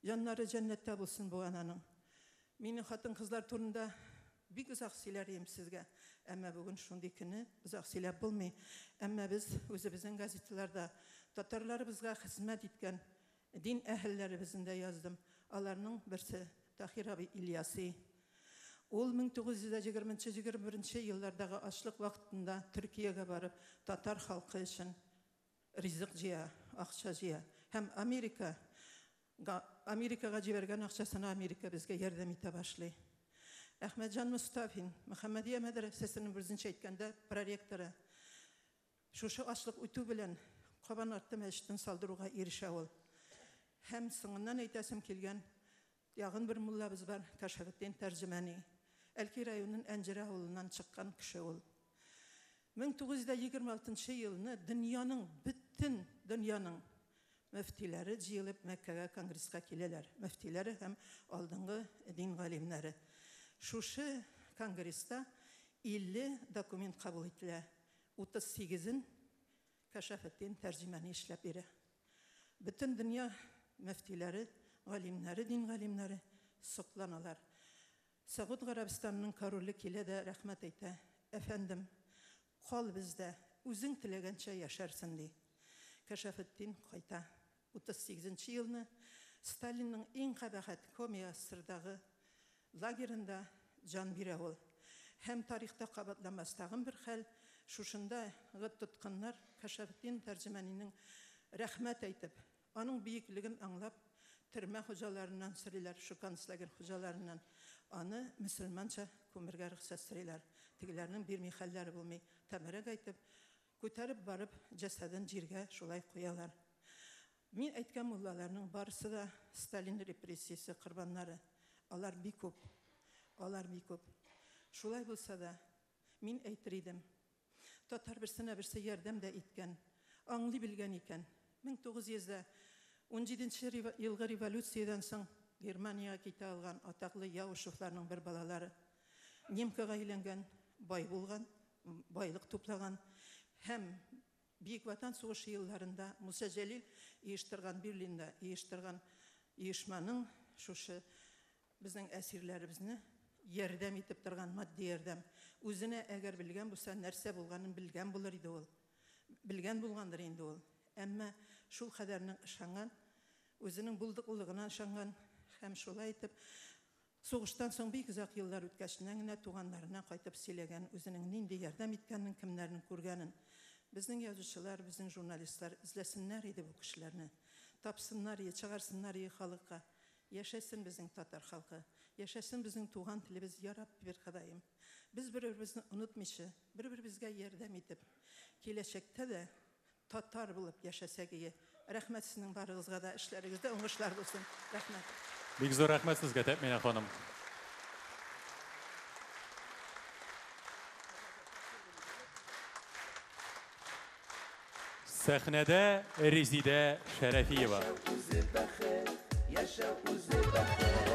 Җаннары җәннәттә булсын бу ананың. Минем хатын-кызлар турында бик озак сөйләр идем сезгә. Әмма бүген шундый көне озак сөйләп булмый. Әмма без үзебезнең газеталарда татарларыбызга хезмәт иткән дин әһелләребезне дә яздым. Аларның берсе Тахир абый Ильяси. Ул 1920-21 еллардагы ачлык вакытында Төркиягә барып татар халкы өчен ризык җыя, акча җыя. Һәм Америкага җибәргән акчасына Америка безгә ярдәм итә башлый. Әхмәтҗан Мостафин, Мөхәммәдия мәдрәсәсенең беренче әйткәндә проректоры. Шушы ачлык үтү белән Кабан арты мәчетен салдыруга ирешә ул. Һәм соңыннан әйтәсем килгән ягын бер муллабыз бар, Кашафетдин Тәрҗемәни. Әлки районының Әнҗерә авылыннан чыккан кеше ул. 1926 елны дөньяның, бөтен дөньяның мөфтиләре җыелып Мәккәгә конгресска киләләр. Мөфтиләре һәм алдынгы дин галимнәре. Шушы конгресста 50 документ кабул ителә. 38-ен Кашафетдин Тәрҗемәни эшләп бирә. Бөтен дөнья мөфтиләре, галимнәре, дин галимнәре сокланалар. Сәгуд Гарәбстанының короле килә дә рәхмәт әйтә. Әфәндем, кал бездә, үзең теләгәнчә яшәрсең, ди. Кашафетдин кайта. 38 елны Сталинның иң кабахәт Коми АССРдагы лагерында җан бирә ул. Һәм тарихта кабатламас тагын бер хәл, шушындагы тоткыннар Кашафетдин Тәрҗемәнинең рәхмәт әйтеп, аның бөеклеген аңлап, төрмә хуҗаларыннан сорыйлар, шу концлагерь хуҗаларыннан. Аны мөселманча күмергә рөхсәт сорыйлар. Тегеләрнең бирми хәлләре булмый. Тәбәрәк әйтеп, күтәреп барып, җәсәден җиргә шулай куялар. Мин әйткән муллаларның барысы да Сталин репрессиясе корбаннары. Алар бик күп. Алар бик күп. Шулай булса да, мин әйтер идем. Татар берсенә берсе ярдәм дә иткән, аңлый белгән икән. 1917 елгы революциядән соң Германиягә китә алган атаклы Яушевларның бер балалары немкага әйләнгән, бай булган, байлык туплаган һәм Бөек Ватан сугышы елларында Муса Җәлил оештырган Берлинда оештырган оешманың шушы безнең әсирләребезне ярдәм итеп торган матди ярдәм. Үзенә әгәр белгән булса, нәрсә булганын белгән булыр иде ул. Белгән булгандыр инде ул. Әмма шул кадәрнең ышанган, үзенең булдыклылыгына ышанган һәм шулай итеп сугыштан соң бик озак еллар үткәченнән генә туганнарына кайтып сөйләгән үзенең нинди ярдәм иткәнен, кемнәрне күргәнен. Безнең язучылар, безнең журналистлар эзләсеннәр иде бу кешеләрне. Тапсыннар иде, чыгарсыннар иде халыкка. Яшәсен безнең татар халкы, яшәсен безнең туган телебез, я Рабби бир Ходаем. Без бер-беребезне онытмыйча, бер-беребезгә ярдәм итеп, киләчәктә дә татар булып яшәсәк ие. Рәхмәт сезнең барыгызга да, эшләрегездә уңышлар булсын. Рәхмәт. Бик зур рәхмәт сезгә, Тәэминә ханым. Сәхнәдә Резидә Шәрәфиева. Яшәү үзе бәхет, яшәү үзе бәхет.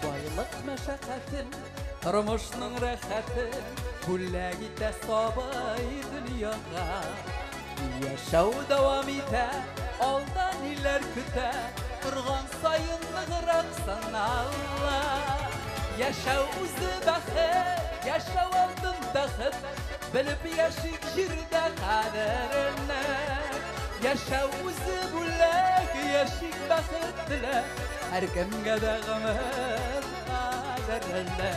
Байлык мәшәкатен, тормышның рәхәтен бүләк итә сабый дөньяга. Яшәү дәвам итә, алда ниләр көтә, торган саен ныграк сынала. Яшәү үзе бәхет, яшәү алтын тәхет, белеп яшик җирдә кадеренә. Яшәү үзе бүләк, яшик бәхет теләп, һәркемгә дә гомер кадерле.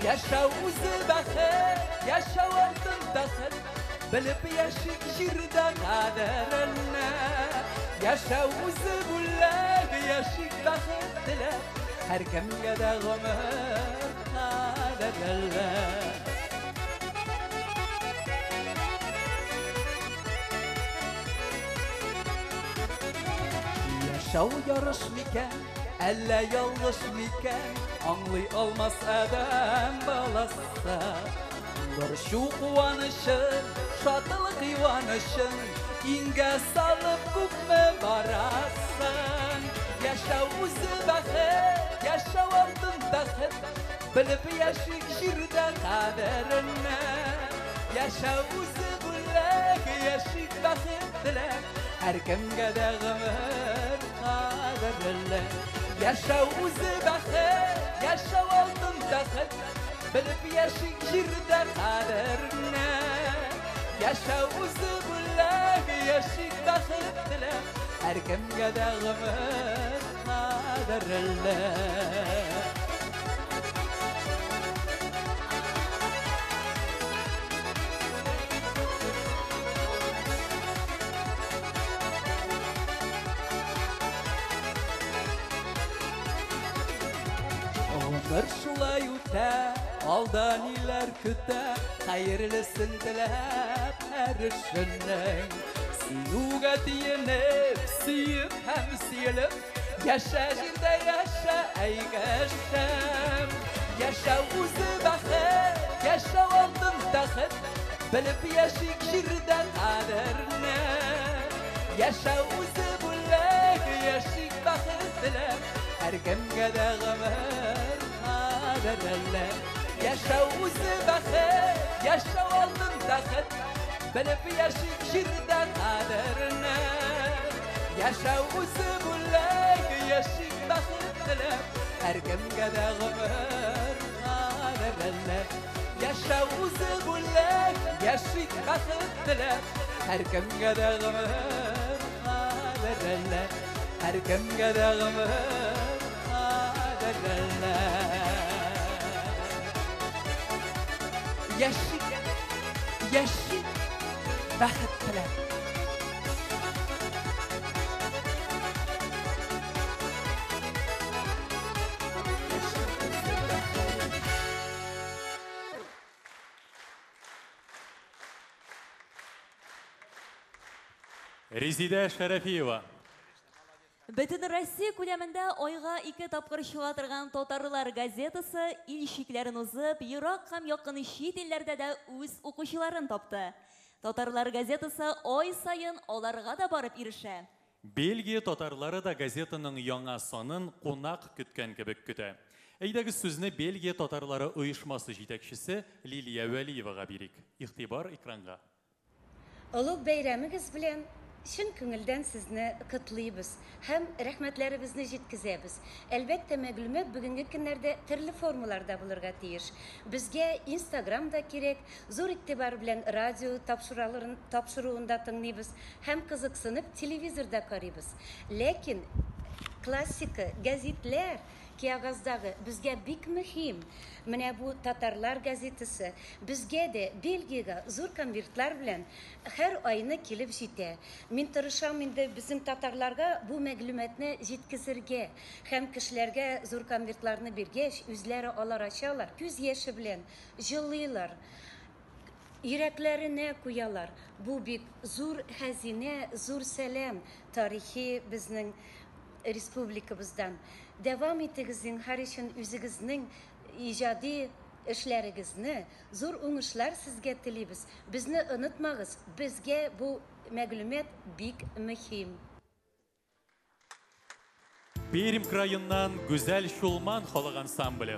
Яшәү үзе бәхет, яшәү алтын тәхет, белеп яшик җирдә кадеренә. Яшәү үзе бүләк, яшик бәхет теләп, һәркемгә дә гомер кадерле. Яшәү ярыш микән, әллә ялгыш микән, аңлый алмас адәм баласы. Борчу куанычын, шатлык юанычын, иңгә салып күпме барасың. Яшәү үзе бәхет, яшәү алтын тәхет, белеп яшик җирдә кадеренә. Яшәү үзе бүләк, яшик бәхет теләп, һәркемгә дә гомер кадерле. Яшәү үзе бәхет, яшәү алтын тәхет, белеп яшик җирдә кадеренә. Яшәү үзе бүләк, яшик бәхет теләп, һәркемгә дә гомер кадерле. Гомер шулай үтә, алда ниләр көтә, хәерлесен теләп һәр эшенең. Сөюгә тиенеп, сөеп һәм сөелеп, яшә җирдә яшә, әй кешем. Яшәү үзе бәхет, яшәү алтын тәхет, белеп яшик җирдә кадерне. Яшәү үзе бүләк, яшик бәхет теләп, һәркемгә дә гомер кадерле. Яшәү үзе бәхет, яшәү алтын тәхет, белеп яшик җирдә кадерне. Яшәү үзе бүләк, яшик бәхет теләп, һәркемгә дә гомер кадерле. Яшәү үзе бүләк, яшик бәхет теләп, һәркемгә дә гомер кадерле. Һәркемгә дә гомер кадерле. Яшик, яшик бәхет теләп. Резидә Шәрәфиева. Бөтен Россия күләмендә айга 2 тапкыр чыга торган Татарлар газетасы ил чикләрен узып, ерак һәм якын чит илләрдә дә үз укучыларын тапты. Татарлар газетасы ай саен аларга да барып ирешә. Бельгия татарлары да газетаның яңа санын кунак көткән кебек көтә. Әйдәгез сүзне Бельгия татарлары оешмасы җитәкчесе Лилия Вәлиевага бирик. Игътибар экранга. Олуг бәйрәмегез белән чын күңелдән сезне котлыйбыз һәм рәхмәтләребезне җиткезәбез. Әлбәттә, мәгълүмат бүгенге көннәрдә төрле формаларда булырга тиеш. Безгә Инстаграм да кирәк, зур игътибар белән радио тапшыруын да тыңлыйбыз һәм кызыксынып телевизорда карыйбыз. Ләкин классика, гәзитләр кәгазьдәге безгә бик мөһим. Менә бу Татарлар газетасы безгә дә Бельгиягә зур конвертлар белән һәр айны килеп җитә. Мин тырышам инде безнең татарларга бу мәгълүматны җиткезергә һәм кешеләргә зур конвертларны биргәч, үзләре алар ачалар, күз яше белән җылыйлар, йөрәкләренә куялар. Бу бик зур хәзинә, зур сәлам тарихи безнең республикабыздан. Дәвам итегез зинһар өчен үзегезнең иҗади эшләрегезне, зур уңышлар сезгә телибез. Безне онытмагыз, безгә бу мәгълүмат бик мөһим. Пермь краеннан Гүзәл Чулман халык ансамбле.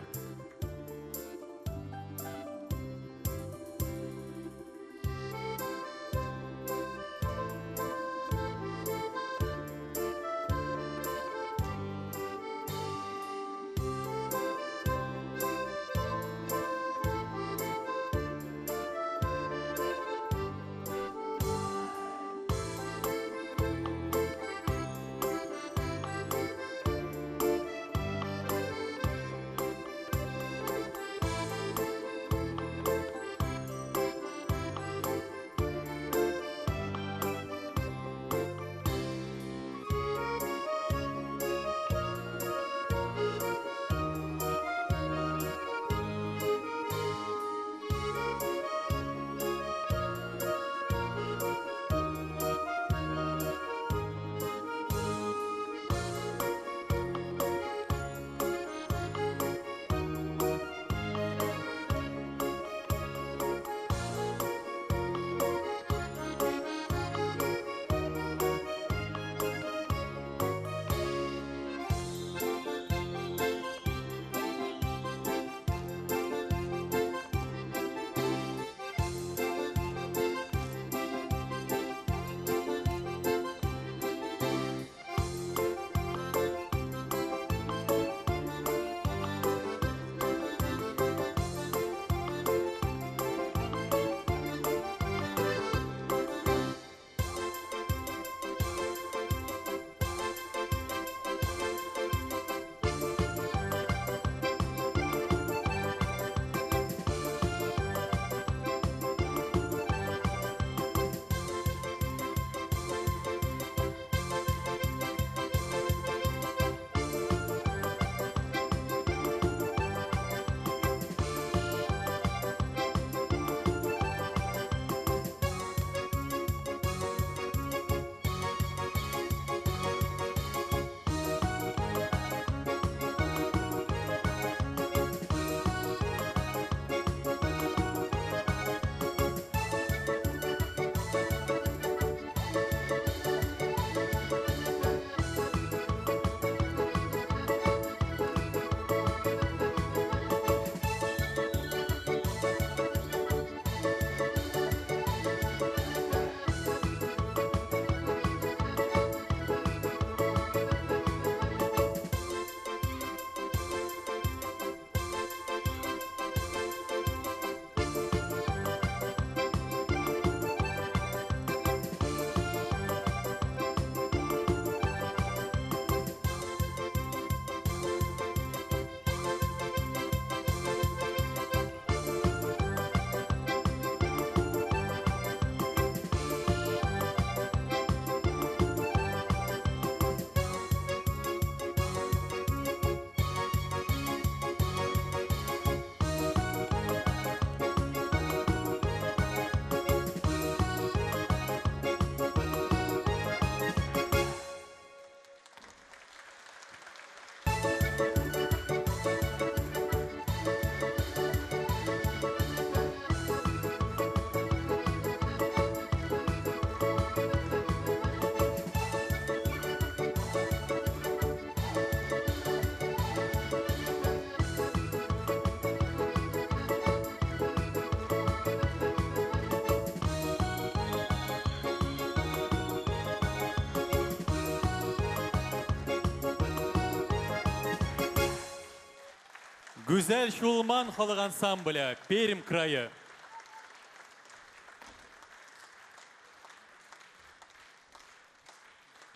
Гүзәл Чулман халык ансамбле, Пермь крае.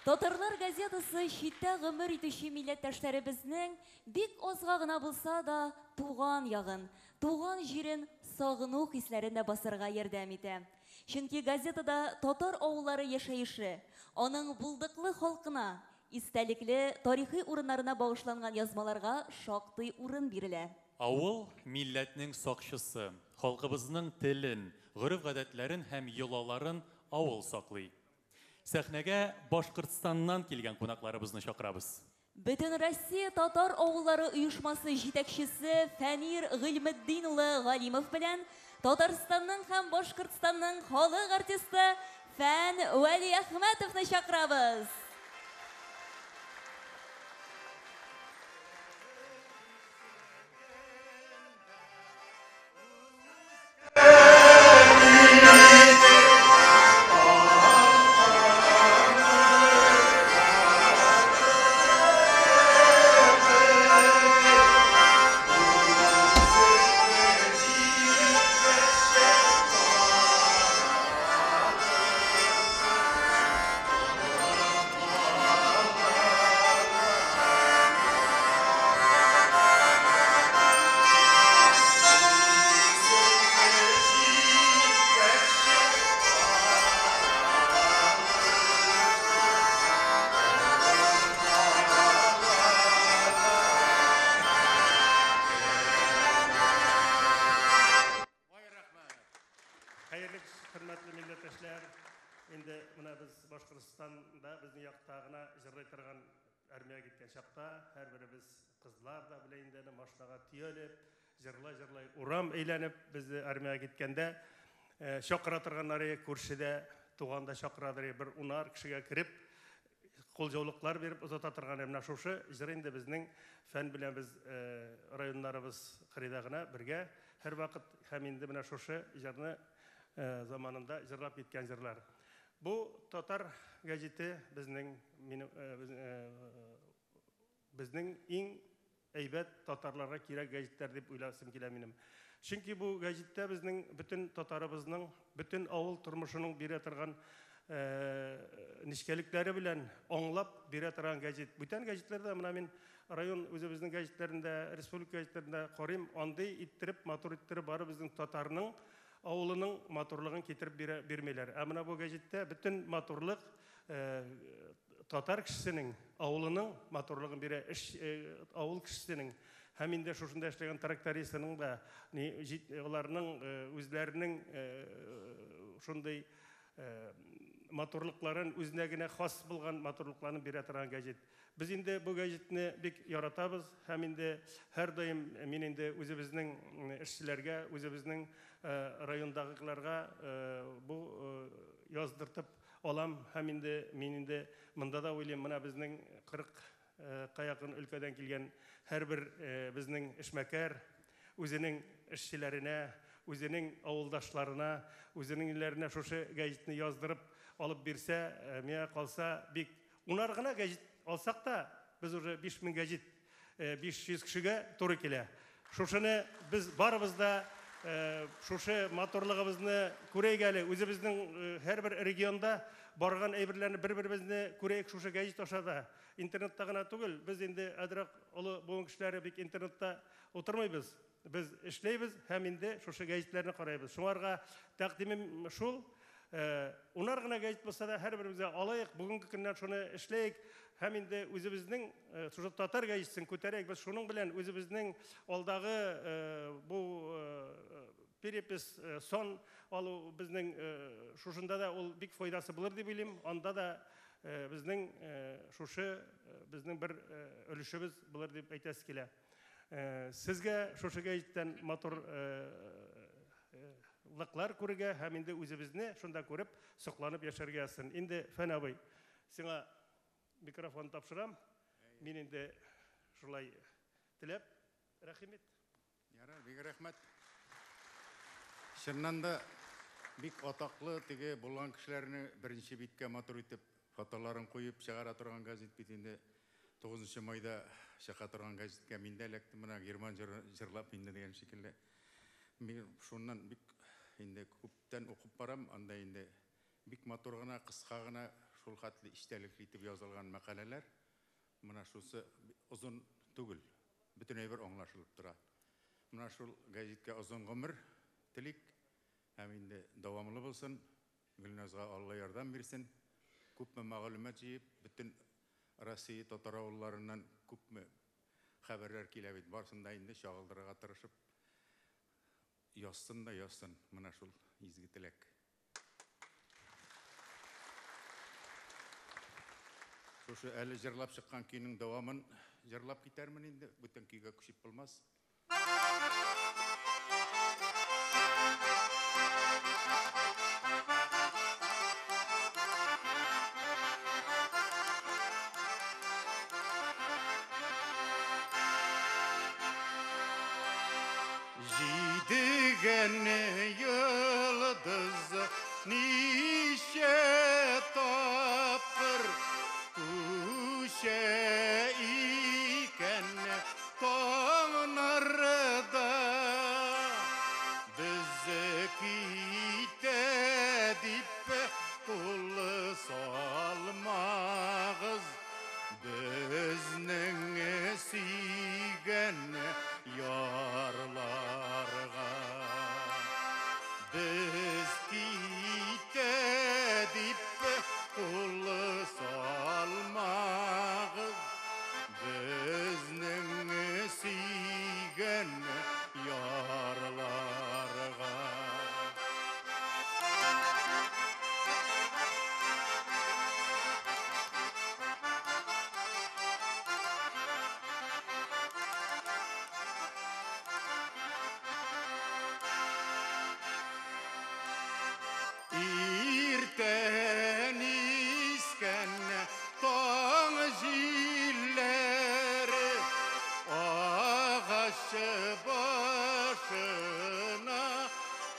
Татарлар газетасы читтә гомер итүче милләттәшләребезнең бик азга гына булса да туган ягын, туган җирен сагыну хисләрен дә басарга ярдәм итә. Чөнки газетада татар авыллары яшәеше, аның булдыклы халкына, истәлекле тарихи урыннарына багышланган язмаларга шактый урын бирелә. Авыл милләтнең сакчысы, халкыбызның телен, гореф-гадәтләрен һәм йолаларын авыл саклый. Сәхнәгә Башкортстаннан килгән кунакларыбызны чакырабыз. Бөтенроссия татар авыллары оешмасы җитәкчесе Фәнир Гыйльметдин улы Галимов белән Татарстанның һәм Башкортстанның халык артисты Фән Вәлиәхмәтовны чакырабыз. Хәерле кич, хөрмәтле милләттәшләр. Инде менә без Башкортстанда безнең якта гына җырлый торган армиягә киткән чакта һәрберебез кызлар да белә инде аны машинага төялеп, җырлай-җырлай урам әйләнеп безне армиягә киткәндә чакыра торганнар иде, күршедә туган да чакырадыр иде, бер унар кешегә кереп кулҗаулыклар биреп озата торган иде. Менә шушы җыр инде безнең Фән белән без районнарыбыз кырыйда гына бергә һәрвакыт һәм инде менә шушы җырны заманында җырлап киткән җырлар. Бу татар гәҗите безнең безнең иң әйбәт татарларга кирәк гәҗитләр дип уйласым килә минем. Чөнки бу гәҗиттә безнең бөтен татарыбызның, бөтен авыл тормышының бирә торган нечкәлекләре белән аңлап бирә торган гәҗит. Бүтән гәҗитләрдә менә мин район үзебезнең гәҗитләрендә, республика гәҗитләрендә карыйм, андый иттереп, матур иттереп бары безнең татарның авылының матурлыгын китереп бирә, бирмиләр. Ә менә бу гәҗиттә бөтен матурлык татар кешесенең авылының матурлыгын бирә, эш авыл кешесенең һәм инде шушында эшләгән трактористының да, аларның үзләренең шундый матурлыкларын, үзенә генә хас булган матурлыкларын бирә торган гәҗит. Без инде бу гәҗитне бик яратабыз һәм инде һәрдаим мин инде үзебезнең эшчеләргә, үзебезнең райондагыларга бу яздыртып алам һәм инде мин инде монда да уйлыйм, менә безнең 40 ка якын өлкәдән килгән һәрбер безнең эшмәкәр үзенең эшчеләренә, үзенең авылдашларына, үзенең ниләренә шушы гәҗитне яздырып алып бирсә, миңа калса, бик унар гына гәҗит алсак та, без уже 5000 гәҗит 500 кешегә туры килә. Шушыны без барыбыз да шушы матурлыгыбызны күрәйек әле, үзебезнең һәрбер регионда барган әйберләрне бер-беребезне күрәйек шушы гәҗит аша да. Интернетта гына түгел, без инде әзрәк олы буын кешеләре бик интернетта утырмыйбыз. Без эшләйбез һәм инде шушы гәҗитләрне карайбыз. Шуңарга тәкъдимем шул, унар гына гәҗит булса да һәрберебезгә алыйк, бүгенге көннән шуны эшләйек һәм инде үзебезнең шушы татар гәҗитен күтәрәйек. Без шуның белән үзебезнең алдагы бу перепись сан алу безнең шушында да ул бик файдасы булыр дип уйлыйм. Анда да безнең шушы безнең бер өлешебез булыр дип әйтәсе килә. Сезгә шушы гәҗиттән матур лыклар күрергә һәм инде үзебезне шунда күреп сокланып яшәргә язсын. Инде Фән абый, сиңа микрофон тапшырам. Мин инде шулай теләп, рәхим ит. Ярар, бик рәхмәт. Чыннан да бик атаклы теге булган кешеләрне беренче биткә матур итеп фотоларын куеп чыгара торган газет бит инде. 9 майда чыга торган газетка мин дә эләктем, менә Герман җырлап инде дигән шикелле. Мин шуннан бик инде күптән укып барам, анда инде бик матур гына, кыска гына, шул хәтле истәлекле итеп язылган мәкаләләр. Менә шусы озын түгел, бөтен әйбер аңлашылып тора. Менә шул газетка озын гомер телик һәм инде дәвамлы булсын. Гөлназга Алла ярдәм бирсен. Күпме мәгълүмат җыеп, бөтен Россия татар авылларыннан күпме хәбәрләр килә бит, барысын да инде чагылдырырга тырышып язсын да язсын. Менә шул изге теләк. Шушы әле җырлап чыккан көйнең дәвамын җырлап китәрмен инде, бүтән көйгә күчеп булмас. Җидегән йолдыз ничә тапкыр күчә икән таңнарда, без китә дип кул салмагыз безнең сөйгән ярларга. Без китә дип кул салмагыз безнең сөйгән ярларга. Иртән искән таң җилләре агач башына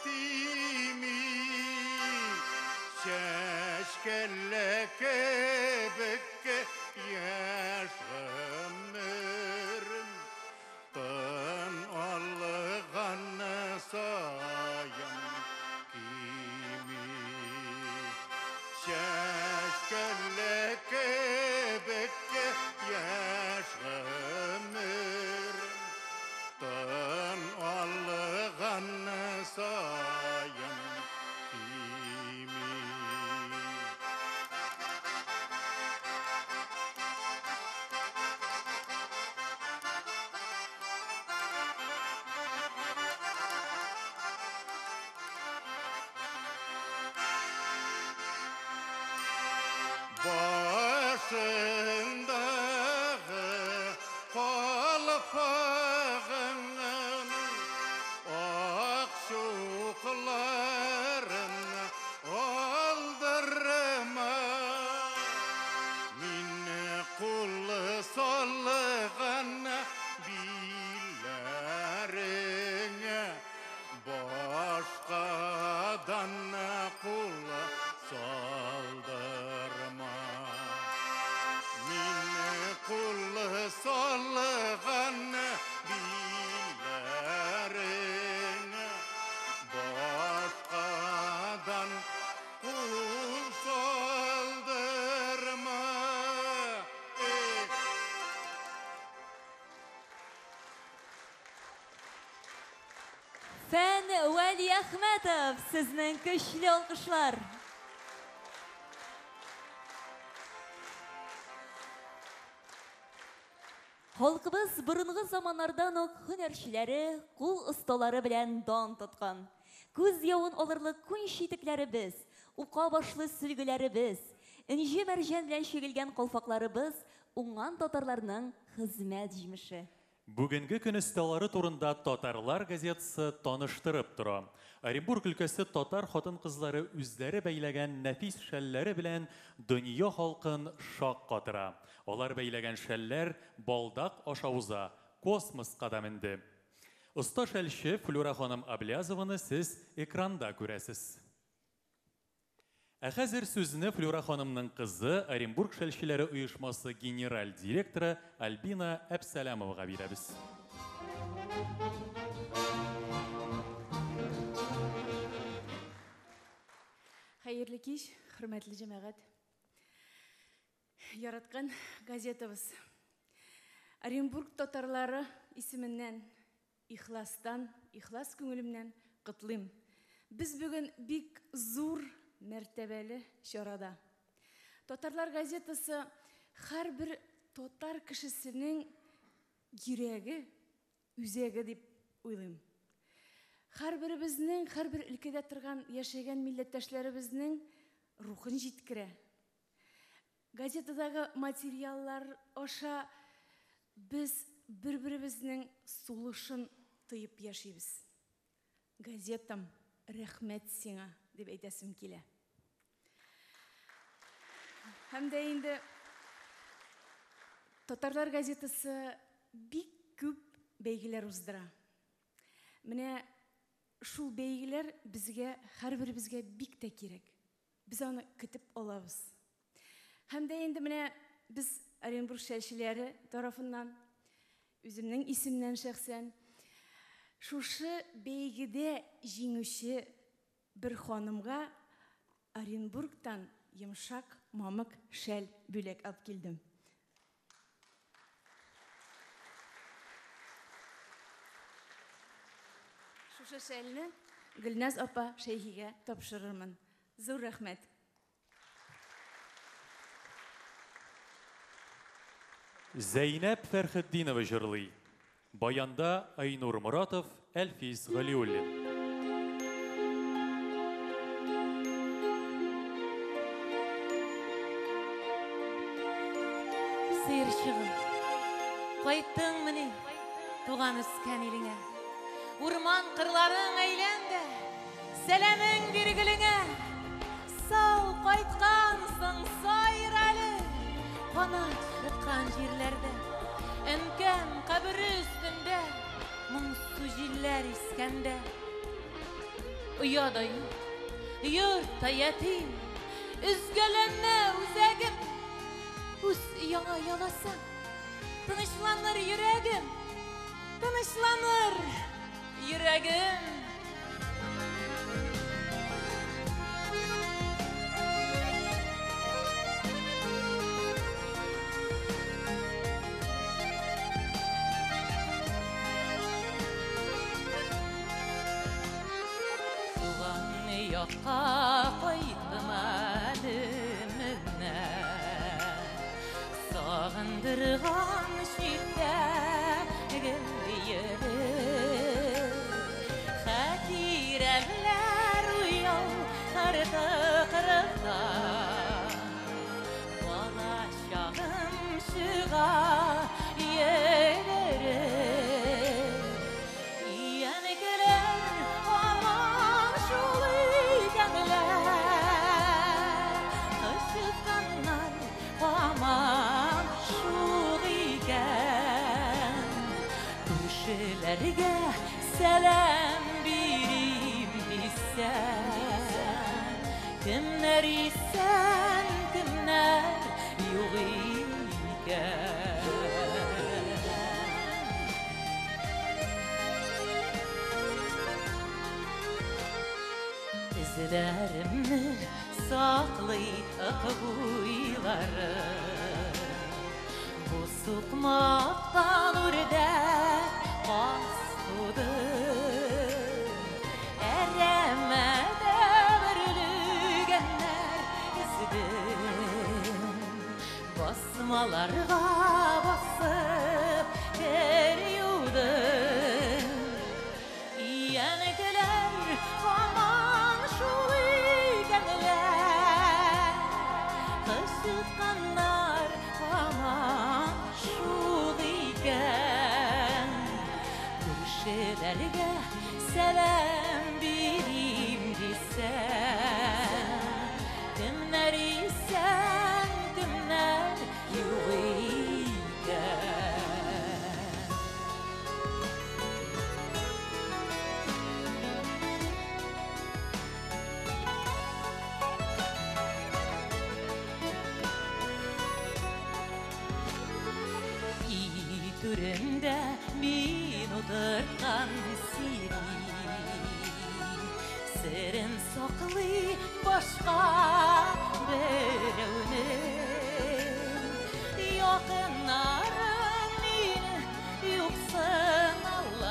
тими, чәчкәләр кебек яшь гомерем тын алган саен кими. Чәчкәләр кебек яшь гомерем тын алган саен кими. Başındagı kalpağının ak çuqların aldırma. Min kul salgan billerine başkadan kul saldırma. Min kul salgan billerine başkadan kul saldırma. Фән Вәлиәхмәтов, сезнең көчле алкышлар. Халкыбыз борынгы заманнардан ук һөнәрчеләре, кул осталары белән дан тоткан. Күз явын алырлык күн читекләребез, ука башлы сөлгеләребез, энҗе мәрҗән белән чигелгән калфакларыбыз уңган татарларның хезмәт җимеше. Бүгенге көн осталары турында Татарлар газетасы таныштырып тора. Оренбург өлкәсе татар хатын-кызлары үзләре бәйләгән нәфис шәлләре белән дөнья халкын шаккатыра. Алар бәйләгән шәлләр балдак аша уза, космоска да менде. Оста шәлче Флюра ханым Аблязованы сез экранда күрәсез. Ә хәзер сүзне Флюра ханымның кызы, Оренбург шәлчеләре оешмасы генераль директоры Альбина Әпсәләмовага бирәбез. Хәерле кич, хөрмәтле җәмәгать. Яраткан газетабыз. Оренбург татарлары исеменнән ихластан, ихлас күңелемнән котлыйм. Без бүген бик зур мәртәбәле чарада. Татарлар газетасы һәрбер татар кешесенең йөрәге, үзәге дип уйлыйм. Һәрберебезнең, һәрбер өлкәдә торган, яшәгән милләттәшләребезнең рухын җиткерә. Газетадагы материаллар аша без бер-беребезнең сулышын тоеп яшибез. Газетам, рәхмәт сиңа, дип әйтәсем килә. Һәм дә инде Татарлар газетасы бик күп бәйгеләр уздыра. Менә шул бәйгеләр безгә, һәрберебезгә бик тә кирәк. Без аны көтеп алабыз. Һәм дә инде менә без Оренбург шәлчеләре тарафыннан, үземнең исемнән шәхсән, шушы бәйгедә җиңүче бер ханымга Оренбургтан йомшак мамык шәл бүләк алып килдем. Шушы шәлне Гөлназ апа Шәйхигә тапшырырмын. Зур рәхмәт. Зәйнәп Фәрхетдинова җырлый. Баянда Айнур Моратов, Әлфис Галиуллин. Сыерчыгым, кайттыңмыни туган үскән илеңә? Урман кырларың әйлән дә, сәламең бир гөлеңә. Сау кайткансың, сайра әле, канат шыткан җирләрдә. Әнкәм кабере өстендә, моңсу җилләр искәндә. Оя да юк, йорт та ятим, өзгәләнмә үзәгем. Үз ояңа ояласаң, тынычланыр йөрәгем, тынычланыр йөрәгем. Туган якка кайттым әле менә. Сагындырган читтәге йөреп. Хатирәләр уяу карты кырыкта. Бала чагым чыга йөгереп. Иянкеләр һаман шул икәнләр. Кычытканнар һаман шул икән. Күршеләргә сәлам бирим дисәм, кемнәр исән, кемнәр юк икән. Эзләремне саклый Ык буйлары. Бу сукмактан үрдәк каз туды. Әрәмәдә бөрлегәннәр издем. Басмаларга басып кер юдым. Иянкеләр һаман шул икәнләр. Кычытканнар һаман шул икән. Күршеләргә сәлам бирим дисәм, кемнәр исән, кемнәр юк икән. Түрендә мин утырткан сирень. Серен саклый башка берәүнең. Якыннарым мине юксыналар.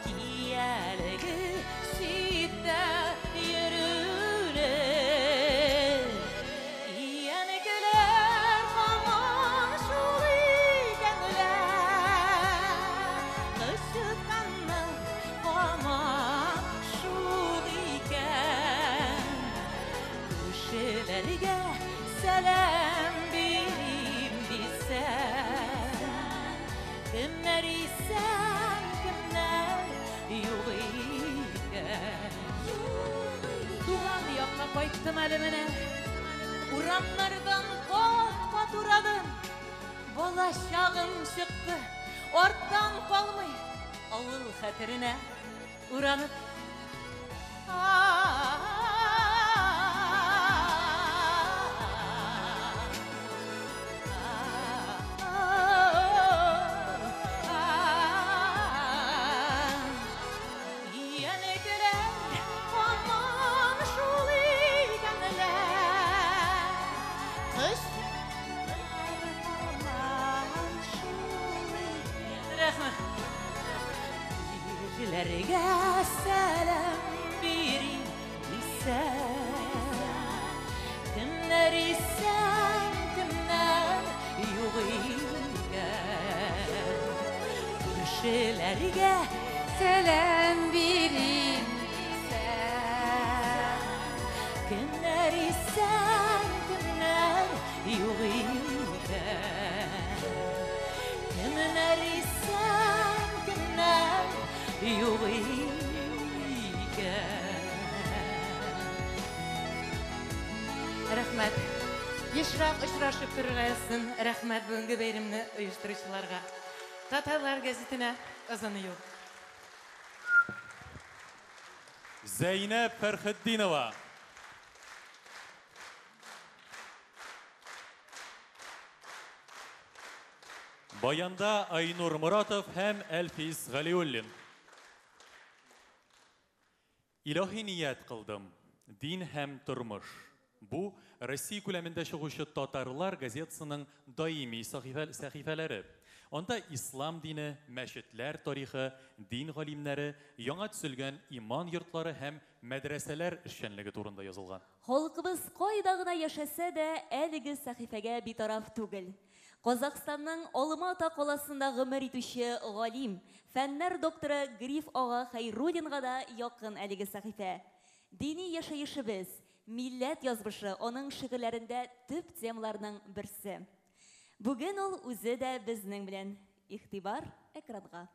Киялеге читтә йөрүне. Иянекеләр һаман шул икәнләр. Кычытканның һаман шул икән. Күршеләргә сәлам бирим дисәм, кемнәр исән, кемнәр юк икән. Туган якка кайттым әле менә. Урамнардан кат-кат урадым. Бала чагым чыкты, арттан калмый. Авыл хәтеренә уранып. Иянекеләр һаман шул икәнләр. Кышлар һаман шул икән. Рәхмәт. Кешеләргә сәлам бирим дисәм, кемнәр исән, кемнәр юк икән. Күршеләргә сәлам бирим дисәм, кемнәр исән, кемнәр юк икән. Кемнәр исән, кемнәр юк икән. Рәхмәт. Ешрак очрашып торырга язсын. Рәхмәт бүгенге бәйрәмне оештыручыларга. Татарлар гәзитенә озын юл. Зәйнәб Фәрхетдинова. Баянда Айнур Моратов һәм Әлфис Галиуллин. Илаһи ният кылдым. Дин һәм тормыш. Бу Россия күләмендә чыгучы Татарлар газетасының даими сәхифәләре. Анда ислам дине, мәчетләр тарихы, дин галимнәре, яңа төзелгән иман йортлары һәм мәдрәсәләр эшчәнлеге турында язылган. Халкыбыз кайда гына яшәсә дә, әлеге сәхифәгә битараф түгел. Казахстанның Алма-Ата каласында гомер итүче галим, фәннәр докторы Гриф ага Хәйруллинга да якын әлеге сәхифә. Дини яшәешебез, милләт язмышы аның шигырьләрендә төп темаларның берсе. Бүген ул үзе дә безнең белән. Игътибар экранга.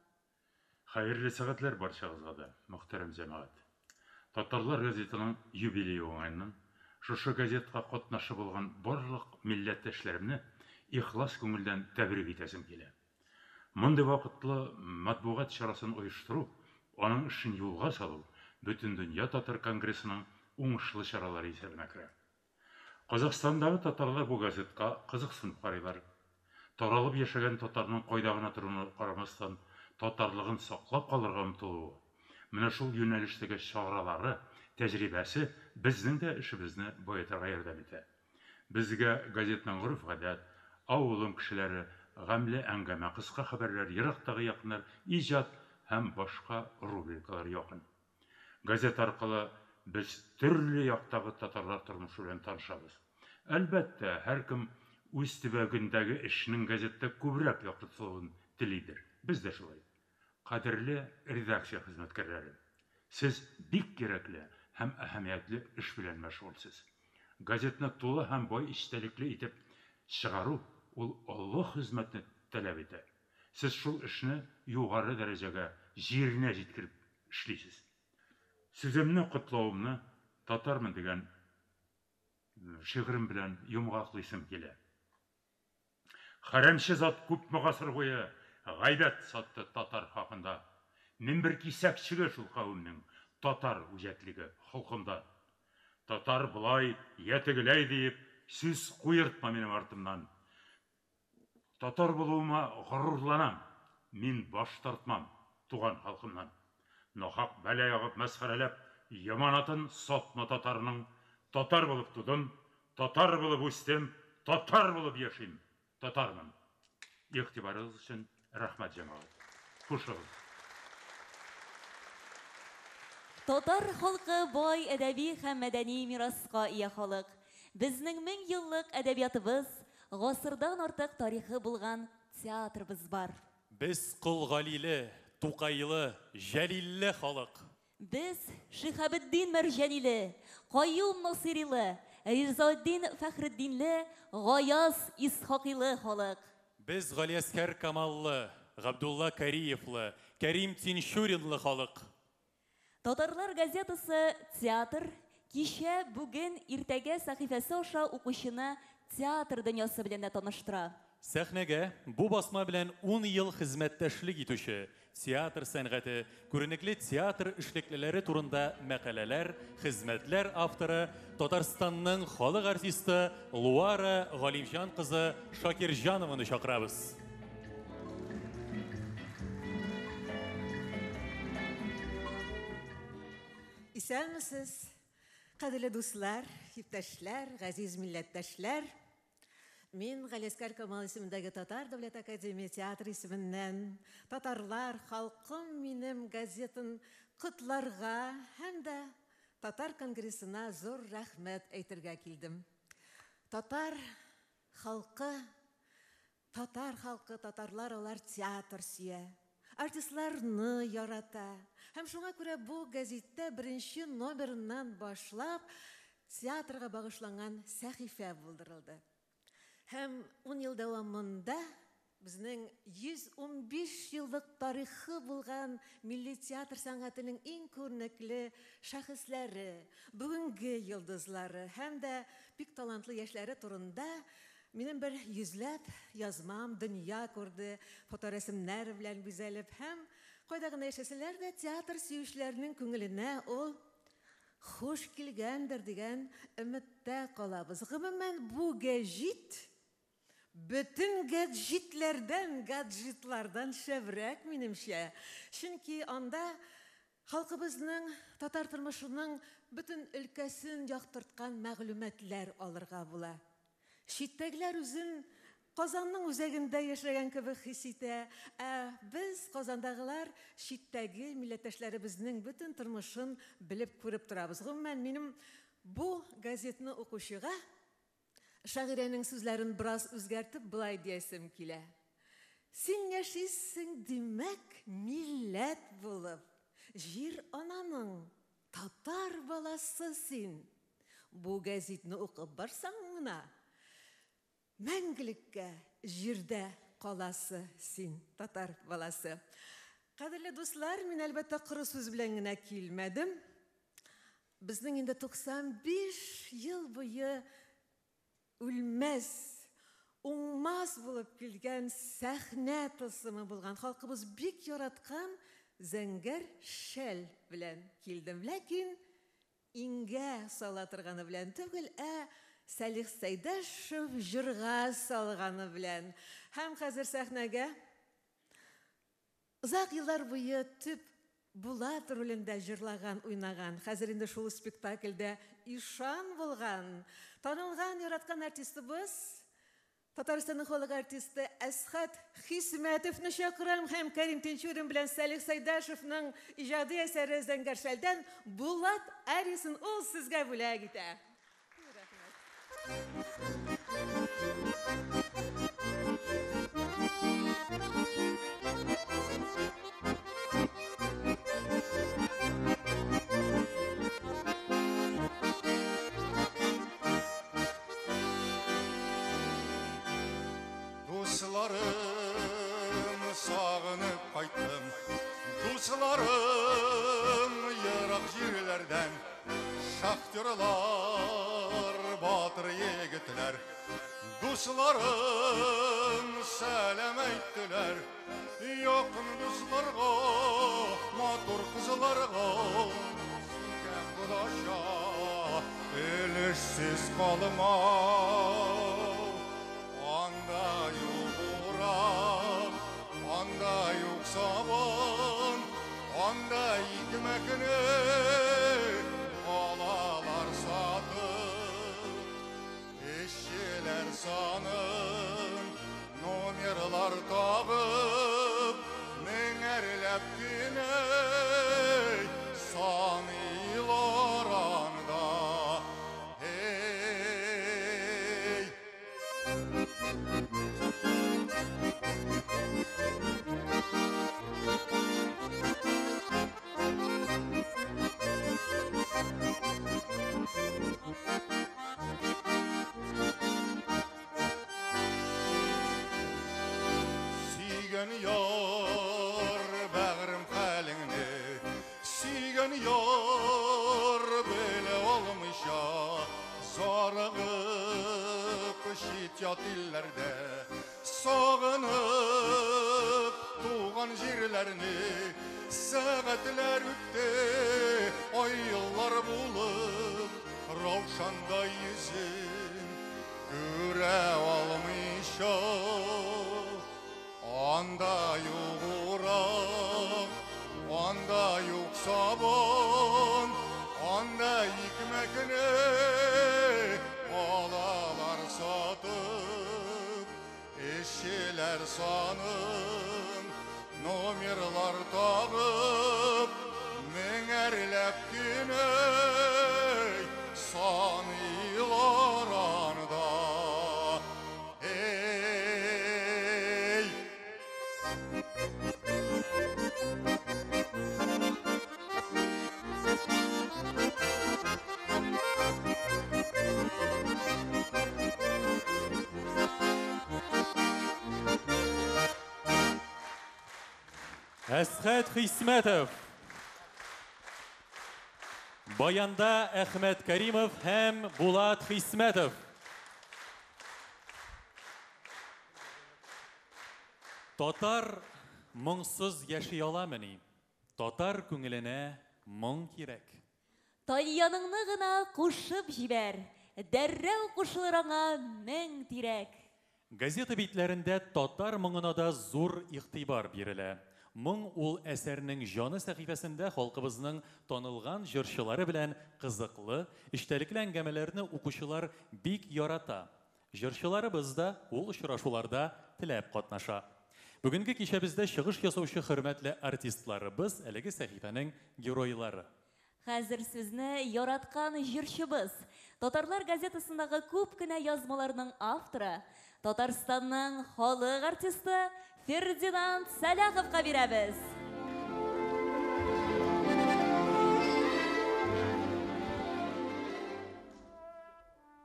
Хәерле сәгатьләр барчагызга да, мөхтәрәм җәмәгать. Татарлар газетының юбилее уңаеннан шушы газетка катнашы булган барлык милләттәшләремне ихлас күңелдән тәбрик итәсем килә. Мондый вакытлы матбугат чарасын оештыру, аның эшен юлга салу Бөтендөнья татар конгрессының уңышлы чаралары исәбенә керә. Казахстандагы татарлар бу газетка кызыксынып карыйлар. Таралып яшәгән татарның кайда гына торуына карамастан, татарлыгын саклап калырга омтылуы, менә шул юнәлештәге чаралары, тәҗрибәсе безнең дә эшебезне баетырга ярдәм итә. Безгә газетның гореф-гадәт, авылым кешеләре, гамьле әңгәмә, кыска хәбәрләр, ерактагы якыннар, иҗат һәм башка рубрикалар якын. Газета аркылы без төрле яктагы татарлар тормышы белән танышабыз. Әлбәттә, һәркем үз төбәгендәге эшнең газетта күбрәк яктыртылуын телидер. Без дә шулай. Кадерле редакция хезмәткәрләре, сез бик кирәкле һәм әһәмиятле эш белән мәшгульсез. Газетны тулы һәм бай эчтәлекле итеп чыгару ул олы хезмәтне таләп итә. Сез шул эшне югары дәрәҗәгә, җиренә җиткереп эшлисез. Сүземне, котлавымны татармын дигән шигырем белән йомгаклыйсым килә. Хәрәмче зат күпме гасыр буе гайбәт сатты татар хакында. Мин бер кисәкчеге шул кавемнең, татар үҗәтлеге холкымда. Татар болай, я тегеләй диеп, сүз куертма минем артымнан. Татар булуыма горурланам, мин баш тартмам туган халкымнан. Нахак бәла ягып, мәсхәрәләп, яманатын сатма татарның. Татар булып тудым, татар булып үстем, татар булып яшим, татармын. Игътибарыгыз өчен рәхмәт, җәмәгать. Хушыгыз. Татар халкы бай әдәби һәм мәдәни мираска ия халык. Безнең 1000 еллык әдәбиятыбыз, гасырдан артык тарихы булган театрыбыз бар. Без Кол Галиле, Тукайлы, Җәлилле халык. Без Шиһабетдин Мәрҗаниле, Каюм Насыйрилы, Ризаэддин Фәхретдинле, Гаяз Исхакыйлы халык. Без Галиәсгар Камаллы, Габдулла Кариевлы, Кәрим Тинчуринлы халык. Татарлар газетасы Театр, кичә, бүген, иртәгә сәхифәсе аша укучыны театр дөньясы белән дә таныштыра. Сәхнәгә бу басма белән ун ел хезмәттәшлек итүче, театр сәнгате, күренекле театр эшлеклеләре турында мәкаләләр, хезмәтләр авторы, Татарстанның халык артисты Луара Галимҗан кызы Шакирҗанованы чакырабыз. Исәнмесез, кадерле дуслар, иптәшләр, газиз милләттәшләр. Мин Галиәсгар Камал исемендәге Татар дәүләт академия театры исеменнән Татарлар халкым минем газетын котларга һәм дә Татар конгрессына зур рәхмәт әйтергә килдем. Татар халкы, татар халкы, татарлар алар театр сөя, артистларны ярата. Һәм шуңа күрә бу гәзиттә беренче номерыннан башлап театрга багышланган сәхифә булдырылды. Һәм 10 ел дәвамында безнең 115 еллык тарихы булган милли театр сәнгатенең иң күренекле шәхесләре, бүгенге йолдызлары һәм дә бик талантлы яшьләре турында минем бер йөзләп язмам дөнья күрде, фоторәсемнәр белән бизәлеп һәм кайда гына яшәсәләр дә театр сөючеләрнең күңеленә ул хуш килгәндер дигән өметтә калабыз. Гомумән, бу гәҗит бөтен гаджетләрдән, гаджетлардан шәбрәк минемчә. Чөнки анда халкыбызның, татар тормышының бөтен өлкәсен яктырткан мәгълүматлар алырга була. Читтәгеләр үзен Казанның үзәгендә яшәгән кебек хис итә, ә без, Казандагылар, читтәге милләттәшләребезнең бөтен тормышын белеп күреп торабыз. Гомумән, минем бу газетны укучыга шагыйрәнең сүзләрен бераз үзгәртеп былай диясем килә. Син яшисең, димәк, милләт булып, җир ананың татар баласы син. Бу газетны укып барсаң гына, мәңгелеккә җирдә каласы син, татар баласы. Кадерле дуслар, мин әлбәттә коры сүз белән генә килмәдем. Безнең инде 95 ел буе үлмәс, уңмас булып килгән сәхнә тылсымы булган, халкыбыз бик яраткан зәңгәр шәл белән килдем. Ләкин иңгә сала торганы белән түгел, ә Сәлих Сәйдәшев җырга салганы белән. Һәм хәзер сәхнәгә озак еллар буе төп Булат ролендә җырлаган, уйнаган, хәзер инде шул спектакльдә ишан булган, танылган, яраткан артистыбыз, Татарстанның халык артисты Әсхәт Хисмәтовны чакырам һәм Кәрим Тинчурин белән Сәлих Сәйдәшевның иҗади әсәре Зәңгәр шәлдән Булат ариясын ул сезгә бүләк итә. Дусларым, сагынып кайттым. Дусларым, ерак җирләрдән. Шахтерлар, батыр егетләр. Дусларым, сәлам әйттеләр. Якын дусларга, матур кызларга. Кодача, өлешсез калма. Анда юк. Санын номерлар тагып, меңәрләп кенә саныйлар анда. Эй! Сөйгән яр бәгърем хәлеңне, сөйгән яр белә алмыйча, зарыгып чит-ят илләрдә, сагынып туган җирләрне, сәгатьләр үтте, ай еллар булып, раушандай йөзен күрә алмыйча. Анда юк урак, анда юк сабын, анда икмәкне алалар сатып, эшчеләр санын номерлар тагып, меңәрләп кенә саныйлар анда. Эй! Әсхәт Хисмәтов. Баянда Әхмәт Каримов һәм Булат Хисмәтов. Татар моңсыз яши аламыни? Татар күңеленә моң кирәк. Тальяныңны гына кушып җибәр, дәррәү кушылыр аңа мең тирәк. Газета битләрендә татар моңына да зур игътибар бирелә. Моң ул әсәрнең җаны сәхифәсендә халкыбызның танылган җырчылары белән кызыклы, эчтәлекле әңгәмәләрне укучылар бик ярата. Җырчыларыбыз да ул очрашуларда теләп катнаша. Бүгенге кичәбездә чыгыш ясаучы хөрмәтле артистларыбыз әлеге сәхифәнең геройлары. Хәзер сүзне яраткан җырчыбыз, Татарлар газетасындагы күп кенә язмаларның авторы, Татарстанның халык артисты Фердинанд Сәлаховка бирәбез.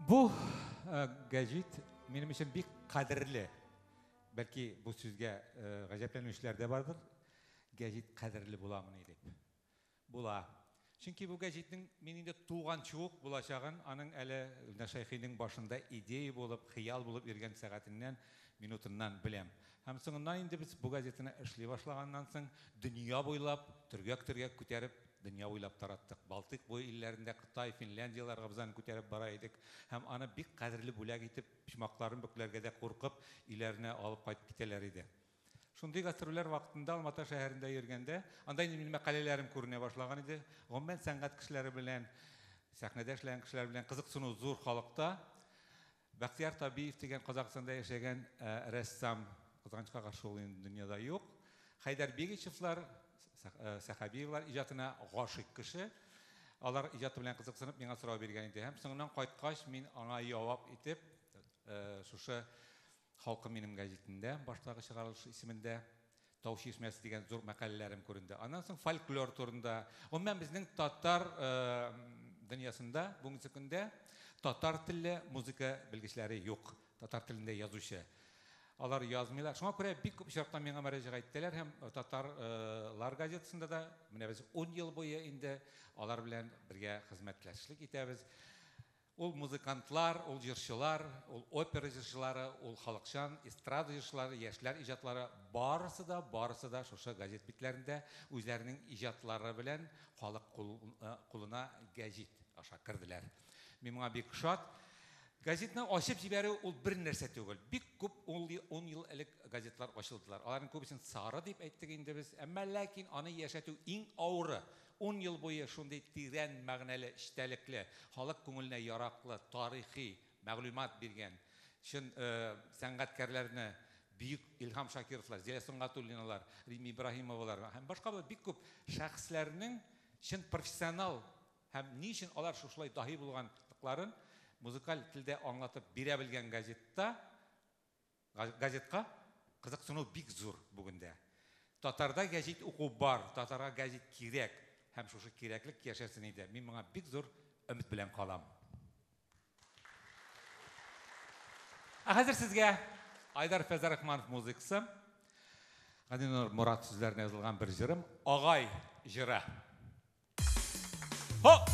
Бу гәҗит минем өчен бик кадерле. Бәлки бу сүзгә гаҗәпләнүчеләр дә бардыр. Гәҗит кадерле буламыни дип. Була. Чөнки бу гәҗитнең мин инде туганчы ук булачагын, аның әле Илнар Шәйхинең башында идея булып, хыял булып йөргән сәгатеннән, минутыннан беләм. Һәм соңыннан инде без бу газетаны эшли башлаганнан соң дөнья буйлап, төргәк-төргәк күтәреп, дөнья буйлап тараттык. Балтыйк буе илләрендә, Кытай, Финляндияләргә без аны күтәреп бара идек. Һәм аны бик кадерле бүләк итеп, почмакларын бөкләргә дә куркып, өйләренә алып кайтып китәләр иде. Шундый гастрольләр вакытында Алмата шәһәрендә йөргәндә, анда инде минем мәкаләләрем күренә башлаган иде. Гомумән, сәнгать кешеләре белән, сәхнәдә эшләгән кешеләр белән кызыксыну зур халыкта. Бәхтияр Табиев дигән Казахстанда яшәгән рәссам, кызганычка каршы ул инде дөньяда юк. Хәйдәр Бигичевлар, Сәхәбиевлар иҗатына гашыйк кеше. Алар иҗаты белән кызыксынып миңа сорау биргән иде. Һәм соңыннан кайткач мин аңа җавап итеп, шушы Халкым минем гәзитендә, баштагы чыгарылыш исемендә Тау чишмәсе дигән зур мәкаләләрем күренде. Аннан соң фольклор турында. Гомумән, безнең татар дөньясында бүгенге көндә татар телле музыка белгечләре юк. Татар телендә язучы. Алар язмыйлар. Шуңа күрә бик күп очракта миңа мөрәҗәгать итәләр һәм татарлар газетасында да менә без 10 ел буе инде алар белән бергә хезмәттәшлек итәбез. Ул музыкантлар, ул җырчылар, ул опера җырчылары, ул халыкчан эстрада җырчылары, яшьләр иҗатлары, барысы да, барысы да шушы газет битләрендә үзләренең иҗатлары белән халык кулына гәҗит аша керделәр. Мин моңа бик шат. Газетны ачып җибәрү ул бер нәрсә түгел. Бик күп 10 ел элек газетлар ачылдылар. Аларның күбесен сары дип әйттек инде без. Әмма ләкин аны яшәтү иң авыры. 10 ел буе шундый тирән мәгънәле, эчтәлекле, халык күңеленә яраклы, тарихи мәгълүмат биргән Чын сәнгатькәрләрне, бөек Илһам Шакировлар, Зилә Сөнгатуллиналар, Римма Ибраһимовалар һәм башка бик күп шәхесләрнең чын профессионал һәм ни өчен алар шушылай даһи булганлыкларын музыкаль телдә аңлатып бирә белгән газетка кызыксыну бик зур бүгендә. Татарда гәзит уку бар, татарга гәзит кирәк һәм шушы кирәклек яшәсен иде. Мин моңа бик зур өмет белән калам. Ә хәзер сезгә Айдар Фәйзрахманов музыкасы, Гадинур Морат сүзләренә язылган бер җырым, Агай җыры. Хо!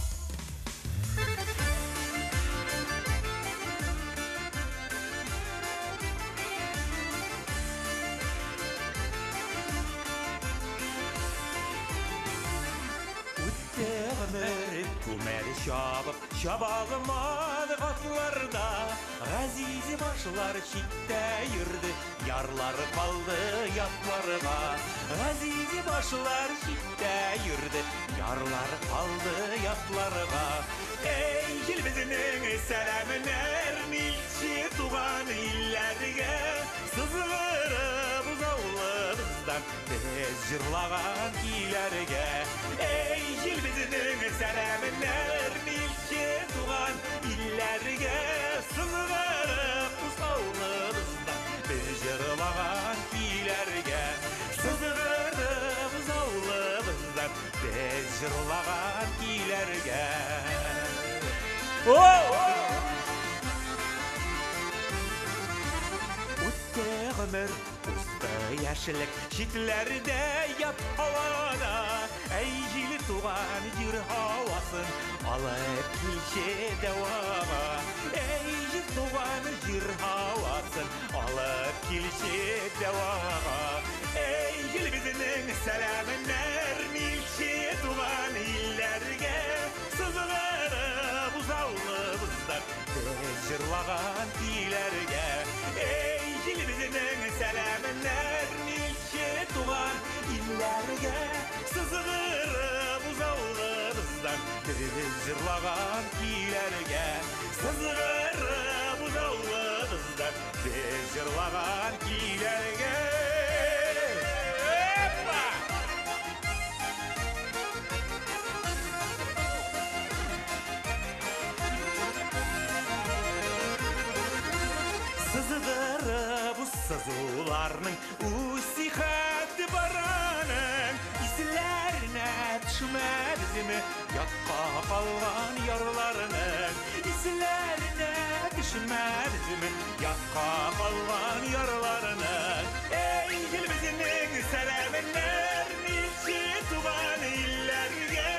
Үтте гомер, күмәр чабып, чаба алмадык атларда. Газиз башлар читтә йөрде, ярлары калды ятларга. Газиз башлар читтә йөрде, ярлары калды ятларга. Эй, җил безнең сәламнәр, илче туган илләргә. Сызгырып узаулыбыздан без җырлаган көйләргә. Эй, җил безнең сәламнәр, илче туган илләргә. Сызгырып узаулыбыздан без җырлаган көйләргә. Сызгырып узаулыбыздан без җырлаган көйләргә. Үтте гомер, узды яшьлек, читләрдә ят һавада. Әй, җил туган җир һавасын алып килче дәвага. Әй, җил туган җир һавасын алып килче дәвага. Әй, җил безнең сәламнәр, илче туган илләргә. Сызгырып узаулыбыздан без җырлаган көйләргә. Әй, җил безнең сәламнәр, илче туган илләргә. Сызгырып узаулыбыздан без җырлаган көйләргә. Сызгырып узаулыбыздан без җырлаган көйләргә. Опа! Сызгырып сызуларның үсихәте бараның исләренә төшмәдеме ятка калган ярларының исләренә төшмәдеме ятка калган ярларының. Эй, җил безнең сәламнәр, илче туган илләргә.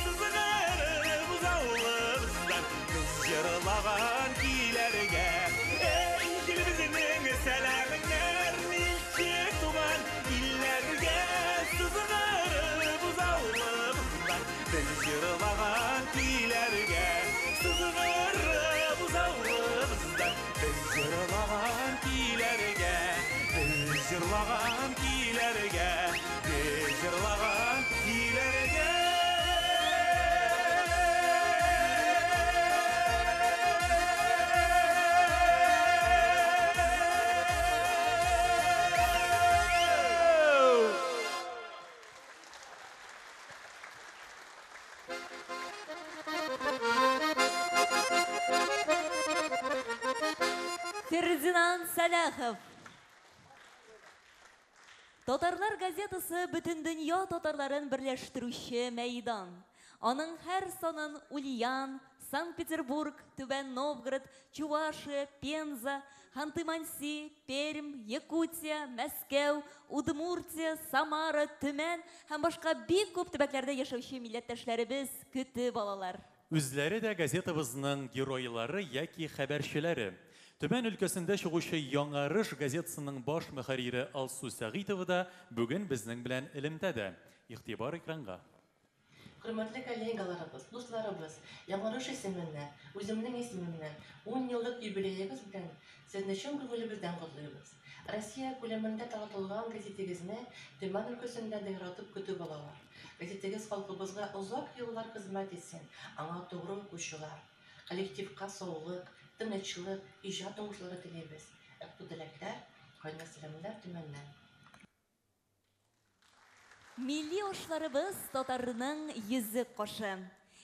Сызгырып узаулыбыздан без җырлаган көйләргә. Эй, җил безнең сәламнәр, илче туган илләргә. Сызгырып узаулыбыздан без җырлаган көйләргә. Сызгырып узаулыбыздан без җырлаган көйләргә. Без җырлаган көйләргә. Без җырлаган көйләргә. Фердинанд Сәлахов. Татарлар газетасы бөтен дөнья татарларын берләштерүче мәйдан. Аның һәр санын Ульян, Санкт-Петербург, Түбән Новгород, Чувашия, Пенза, Ханты-Манси, Пермь, Якутия, Мәскәү, Удмуртия, Самара, Төмән һәм башка бик күп төбәкләрдә яшәүче милләттәшләребез көтеп алалар. Үзләре дә газетабызның геройлары яки хәбәрчеләре. Төмән өлкәсендә чыгучы Яңарыш газетасының баш мөхәррире Алсу Сәгыйтова да бүген безнең белән элемтәдә. Игътибар экранга. Хөрмәтле коллегаларыбыз, дусларыбыз, Яңарыш исеменнән, үземнең исемемнән 10 еллык юбилеегыз белән сезне чын күңелебездән котлыйбыз. Россия күләмендә таратылган газетегезне Төмән өлкәсендә дә яратып көтеп алалар. Газетегез халкыбызга озак еллар хезмәт итсен, аңа тугры укучылар. Коллективка саулык, тынычлык, иҗат уңышлары телибез. Якты теләкләр, кайнар сәламнәр Төмәннән. Милли ашларыбыз татарның йөзек кашы.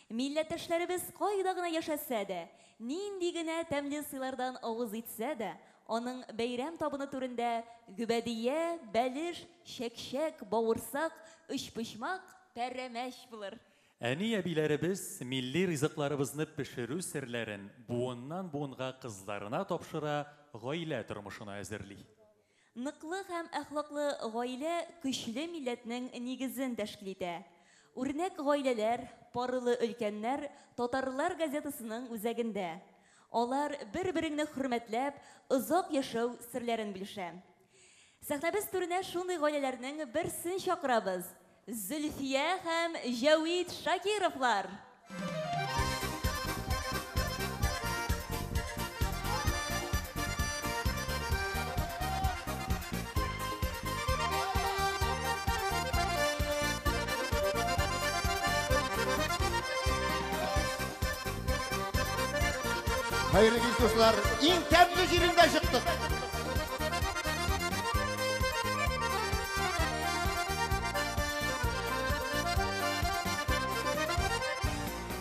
Милләттәшләребез кайда гына яшәсә дә, нинди генә тәмле сыйлардан авыз итсә дә, аның бәйрәм табыны түрендә гөбәдия, бәлеш, чәкчәк, бавырсак, өчпочмак, пәрәмәч булыр. Әни-әбиләребез милли ризыкларыбызны пешерү серләрен буыннан-буынга кызларына тапшыра, гаилә тормышына әзерли. Ныклы һәм әхлаклы гаилә көчле милләтнең нигезен тәшкил итә. Үрнәк гаиләләр, парлы өлкәннәр Татарлар газетасының үзәгендә. Алар бер-береңне хөрмәтләп, озак яшәү серләрен белешә. Сәхнәбез түренә шундый гаиләләрнең берсен чакырабыз. Зөлфия һәм Җәвит Шакировлар. Хәерле кич, дуслар! Иң тәмле җирендә чыктык.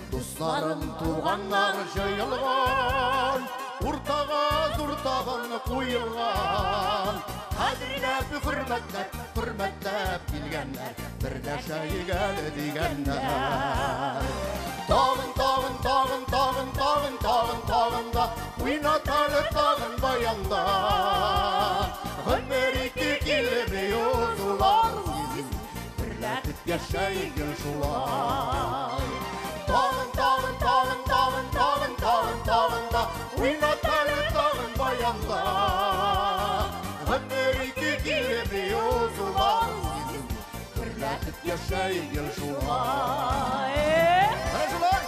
Дусларым, туганнар җыелган, уртага зур табын куелган. Кадерләп, хөрмәтләп, хөрмәтләп килгәннәр, берләшәйек әле дигәннәр. Тагын, тагын, тагын, тагын, тагын, тагын, тагын да уйнат әле тагын баянда. Гомер ике килми узулар, берләтеп яшәйек гел шулай. Тагын, тагын, тагын, тагын, тагын, тагын, тагын да уйнат әле тагын баянда. Гомер ике килми узулар, берләтеп яшәйек гел шулай. Менә шулай.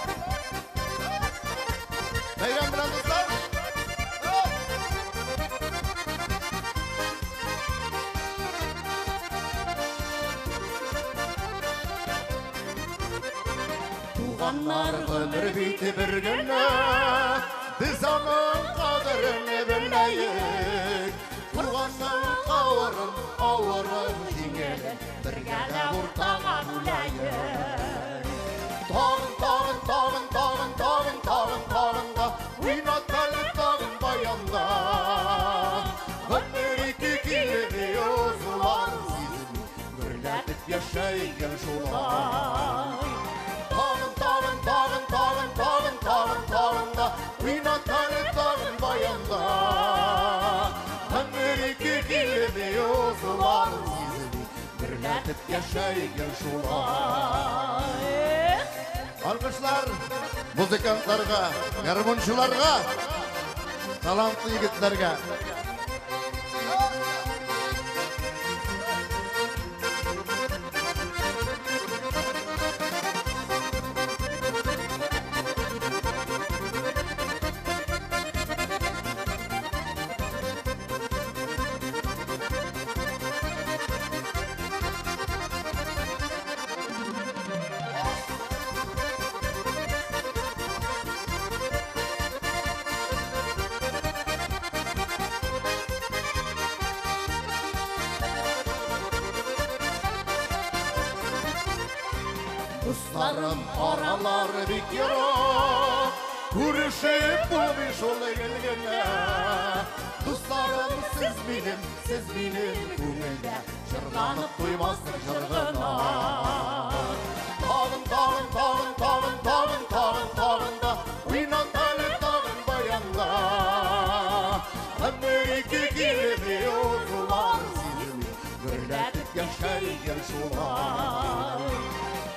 Бәйрәм белән, дуслар! Туганнар, гомер бит бер генә, без аның кадерен беләек. Туганның авырын, авырын, җиңелен бергәләп уртага бүләек. Тагын, тагын, тагын, тагын, тагын, тагын, тагын да уйнат әле тагын баянда. Гомер ике килми узулар, гөрләтеп яшәйек гел шулай. Тагын, тагын, тагын, тагын, тагын, тагын, тагын да уйнат әле тагын баянда. Гомер ике килми узулар, гөрләтеп яшәйек гел шулай. Алкышлар музыкантларга, гармунчыларга, талантлы егетләргә. Дусларым, аралар бик ерак, күрешеп булмый шул гел генә. Дусларым, сез минем, сез минем күңелдә, җырланып туймаслык җыр гына. Тагын, тагын, тагын, тагын, тагын, тагын, тагын да уйнат әле тагын баянда. Гомер ике килми узулар, гөрләтеп яшәйек гел шулай.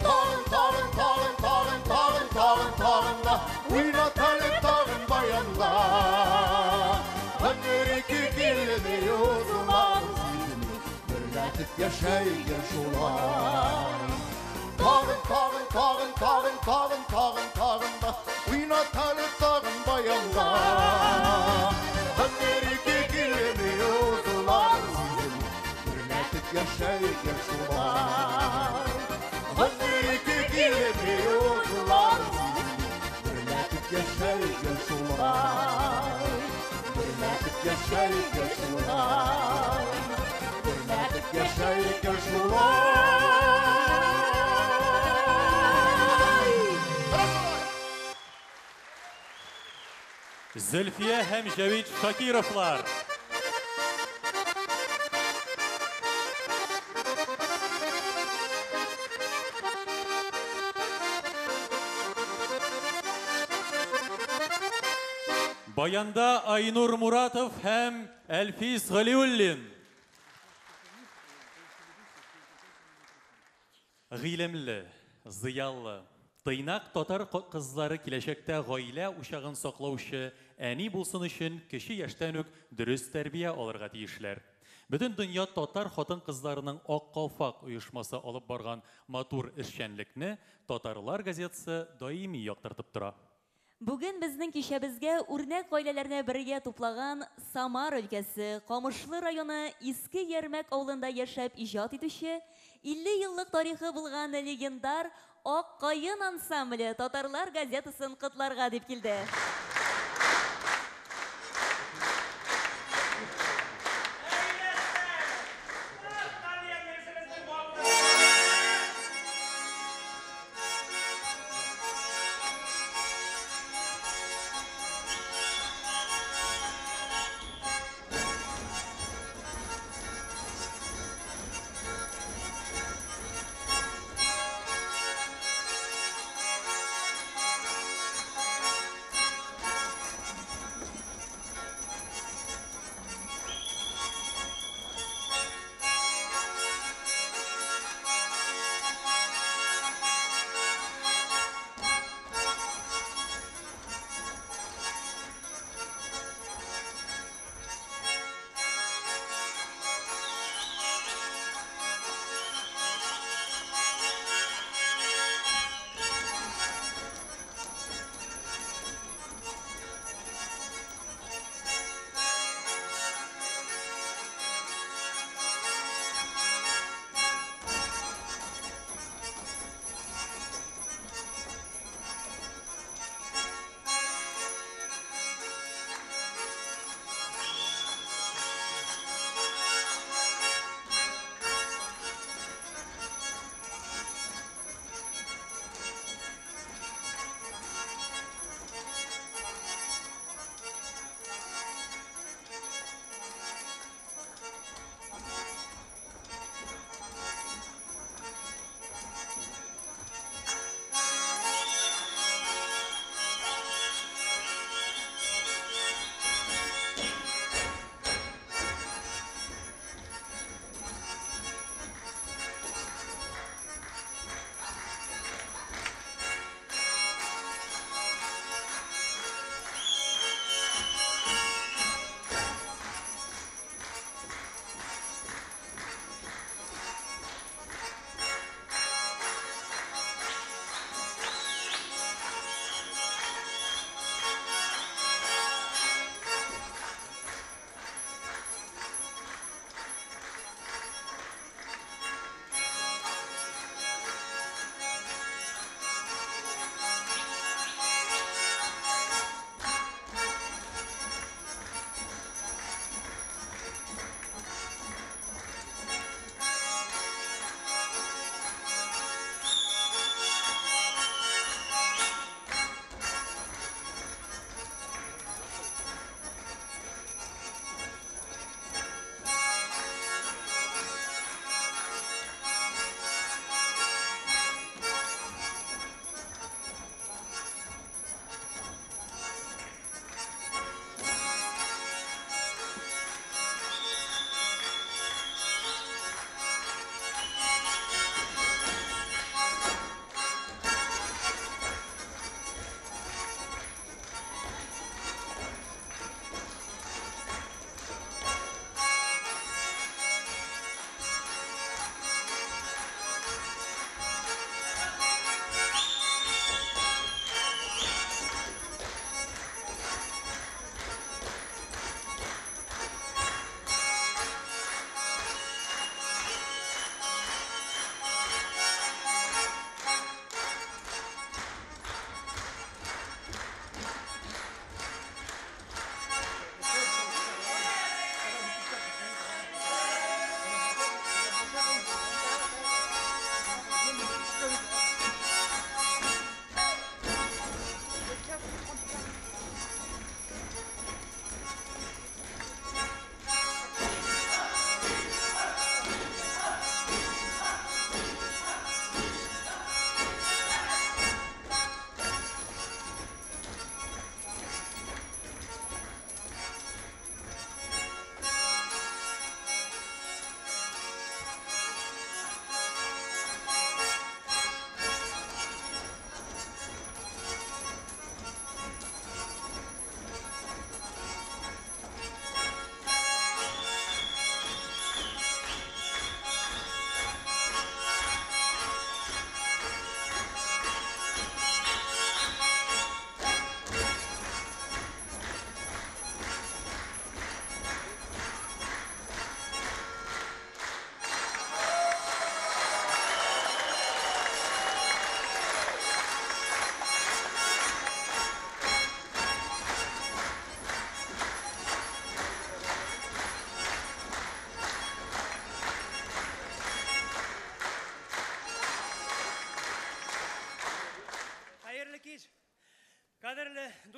Тагын, тагын, тагын, тагын, тагын, тагын, тагын да уйнат әле тагын баянда. Гомер ике килми узулар, гөрләтеп яшәйек гел шулай. Тагын, тагын, тагын, тагын, тагын, тагын, тагын да уйнат әле тагын баянда. Гомер ике килми узулар, гөрләтеп яшәйек гел шулай. Гомер ике килми узулар, гөрләтеп яшәйек гел шулай. яшәйек гел шулай. Гөрләтеп яшәйек гел шулай. Зөлфия һәм Җәвит Шакировлар. Баянда Айнур Муратов һәм Әлфис Галиуллин. Гыйлемле, зыялы, тыйнак татар кызлары киләчәктә гаилә учагын саклаучы әни булсын өчен кече яшьтән үк дөрес тәрбия алырга тиешләр. Бөтен дөнья татар хатын-кызларының Ак калфак оешмасы алып барган матур эшчәнлекне Татарлар газетасы даими яктыртып тора. Бүген безнең кичәбезгә үрнәк гаиләләрне бергә туплаган Самар өлкәсе, Камышлы районы Иске Ярмәк авылында яшәп иҗат итүче, 50 еллык тарихы булган легендар Ак каен ансамбле Татарлар газетасын котларга дип килде.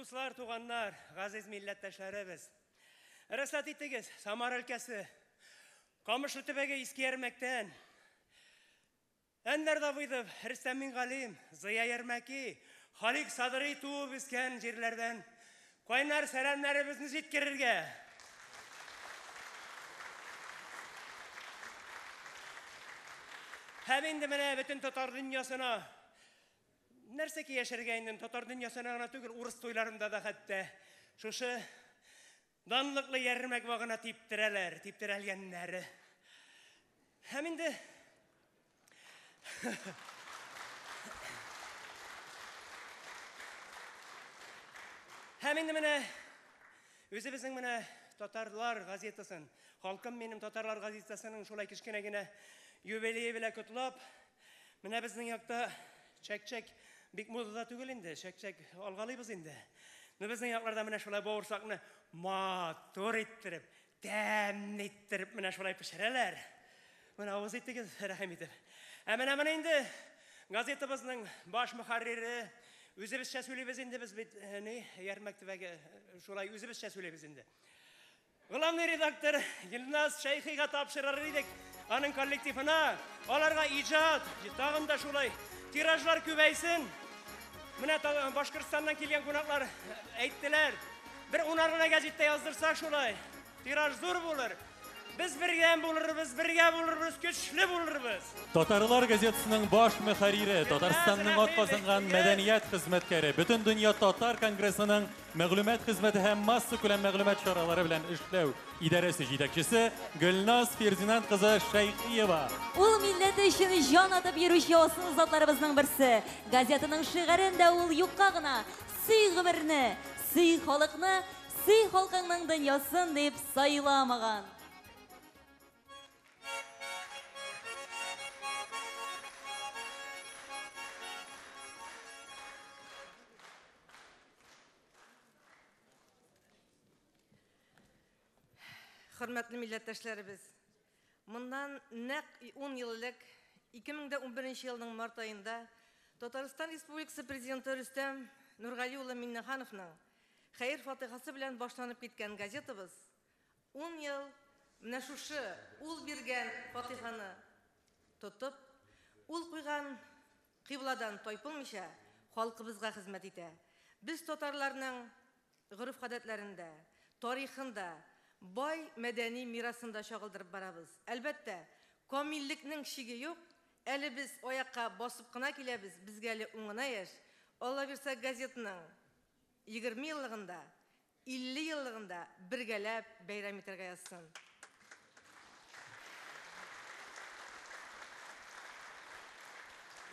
дуслар, туганнар, газиз милләттәшләребез. Рәхсәт итегез, Самара өлкәсе, Камышлы төбәге Иске Ярмәктән, Әнвәр Давыдов, Рөстәм Мингалим, Зыя Ярмәки, Халик Садри туып үскән җирләрдән кайнар сәламнәребезне җиткерергә. Һәм инде менә бөтен татар дөньясына нәрсә яшәргә инде татар дөньясына гына түгел, урыс туйларында да хәтта шушы данлыклы Ярмәк вагына типтерәләр, типтерәлгәннәре. Һәм инде Һәм инде менә үзебезнең менә Татарлар газетасын, халкым минем Татарлар газетасының шулай кечкенә генә юбилее белән котлап, менә безнең якта чәк-чәк бик модада түгел инде, чәк-чәк алгалыйбыз инде. Но безнең якларда менә шулай бавырсакны матур иттереп, тәмле иттереп менә шулай пешерәләр. Менә авыз итегез, рәхим итеп. Ә менә моны инде газетабызның баш мөхәррире, үзебезчә сөйлибез инде без бит, ни, Ярмәк төбәге, шулай үзебезчә сөйлибез инде. Главный редактор Гөлназ Шәйхига тапшырыр идек, аның коллективына, аларга иҗат, тагын да шулай тиражлар күбәйсен. Менә Башкортстаннан килгән кунаклар әйттеләр, бер унар гына гәзиттә яздырсак шулай, тираж зур булыр. Без бергә булырбыз, бергә булырбыз, көчле булырбыз. Татарлар газетасының баш мөхәррире, Татарстанның атказанган мәдәният хезмәткәре, Бөтендөнья татар конгрессының мәгълүмат хезмәте һәм массакүләм мәгълүмат чаралары белән эшләү идарәсе җитәкчесе Гөлназ Фердинанд кызы Шәйхиева. Ул милләте өчен җан атып йөрүче асыл затларыбызның берсе. Газетаның шигарен дә ул юкка гына сөй гомерне, сөй халыкны, сөй халкыңның дөньясын дип сайламаган. Хөрмәтле милләттәшләребез, моннан нәкъ 10 ел элек, 2011 елның март аенда Татарстан Республикасы Президенты Рөстәм Нургали улы Миңнехановның хәер фатихасы белән башланып киткән газетабыз 10 ел менә шушы ул биргән фатиханы тотып, ул куйган кыйбладан тайпылмыйча халкыбызга хезмәт итә. Без татарларның гореф-гадәтләрендә, тарихында, бай мәдәни мирасын да чагылдырып барабыз. Әлбәттә, камиллекнең чиге юк, әле без аякка басып кына киләбез, безгә әле уңына яшь. Алла бирсә, газетның 20 еллыгында, 50 еллыгында бергәләп бәйрәм итәргә язсын.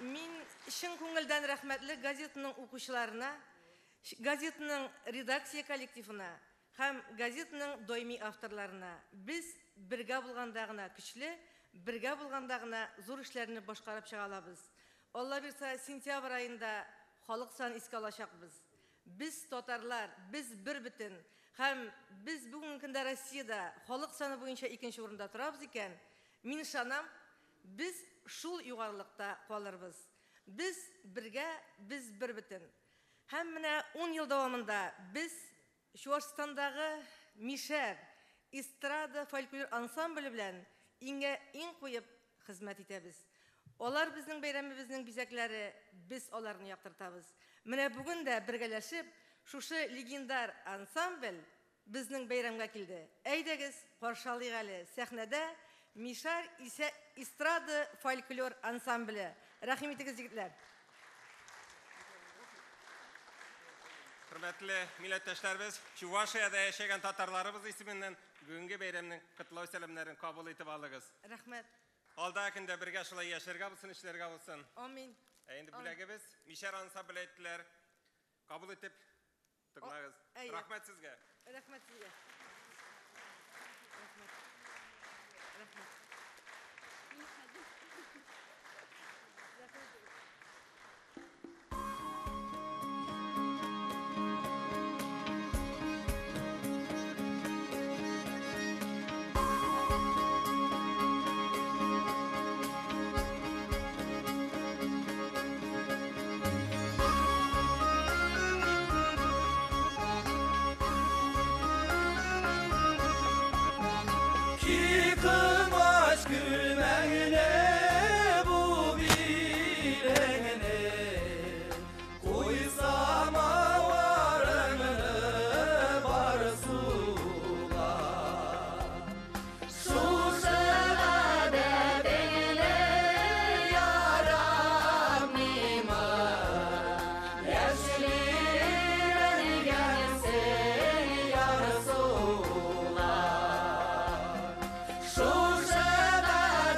Мин чын күңелдән рәхмәтле газетаның укучыларына, газетаның редакция коллективына һәм газетаның даими авторларына. Без бергә булганда гына көчле, бергә булганда гына зур эшләрне башкарып чыга алабыз. Алла бирсә, сентябрь аенда халык санын искә алачакбыз. Без татарлар, без бер бөтен һәм без бүгенге көндә Россиядә халык саны буенча икенче урында торабыз икән, мин ышанам, без шул югарылыкта калырбыз. Без бергә, без бер бөтен. Һәм менә 10 ел дәвамында без Чуашстандагы Мишәр эстрада фольклор ансамбле белән иңгә иң куеп хезмәт итәбез. Алар безнең бәйрәмебезнең бизәкләре, без аларны яктыртабыз. Менә бүген дә бергәләшеп шушы легендар ансамбль безнең бәйрәмгә килде. Әйдәгез, каршы алыйк әле сәхнәдә Мишәр эстрада фольклор ансамбле. Рәхим итегез, егетләр. Хөрмәтле милләттәшләребез, Чувашиядә яшәгән татарларыбыз исеменнән бүгенге бәйрәмнең котлау сәламнәрен кабул итеп алыгыз. Рәхмәт. Алда көндә бергә шулай яшәргә булсын, эшләргә булсын. Амин. Ә инде бүләгебез Мишәр ансамбле әйттеләр. Кабул итеп тыңлагыз. Рәхмәт сезгә. Рәхмәт сезгә. Рәхмәт. Рәхмәт. Күлмәгне, бу билеңне, куй самаварыңны бар суга. Шушы гадәтеңне яратмыймын, яшьли өйрәнгәнсең ярсуга. Шушы гадәтеңне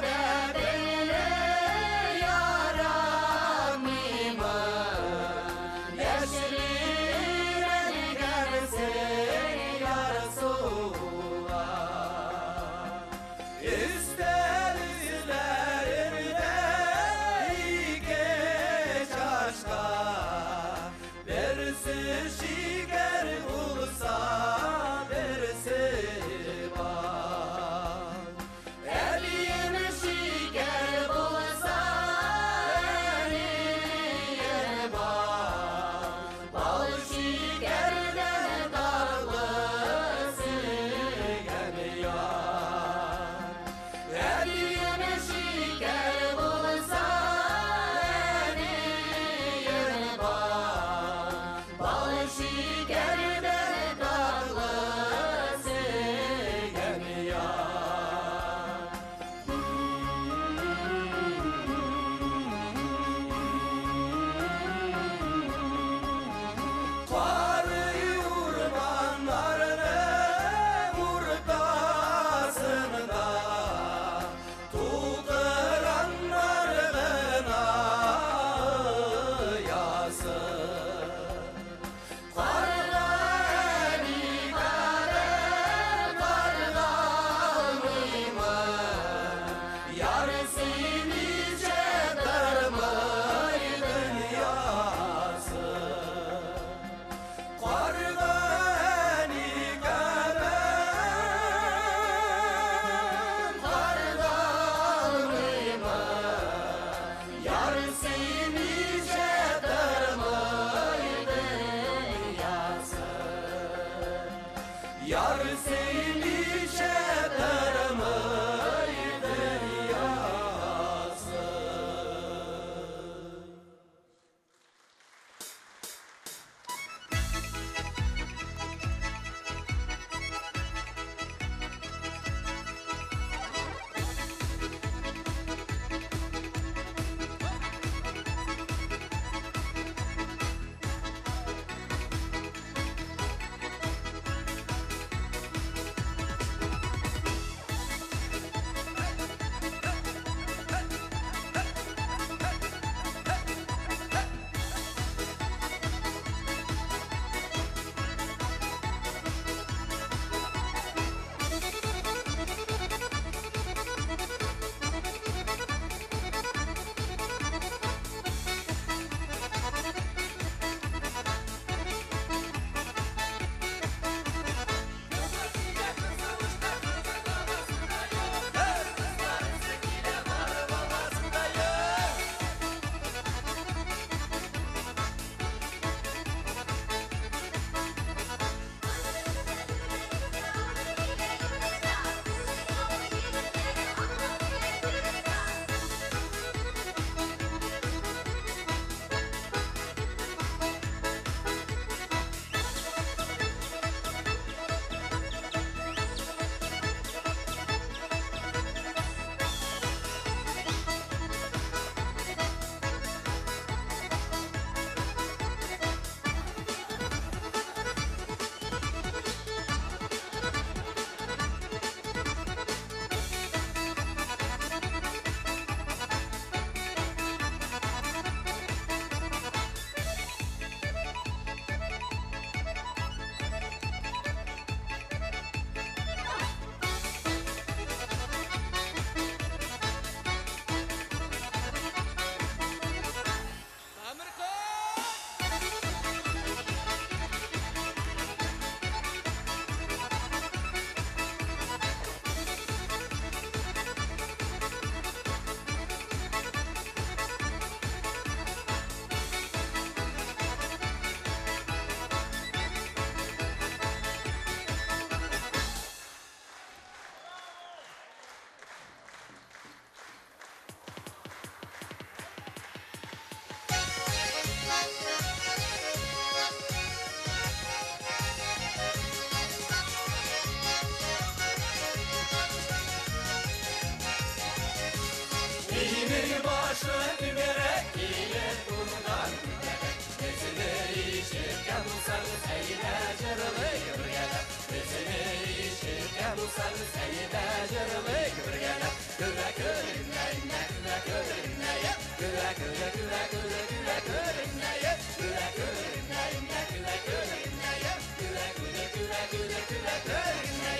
Кояшы түгәрәк килеп кунган күкрәк. Безне ишеткән булсагыз, әйдә җырлыйк бергәләп. Безне ишеткән булсагыз, әйдә җырлыйк бергәләп. Көлә көлгенә, көлә көлгенә, көлә көлә көлә көлә көлә көлгенә, көлә көлгенә, көлә көлгенә, көлә көлә көлә көлә көлә көлгенә.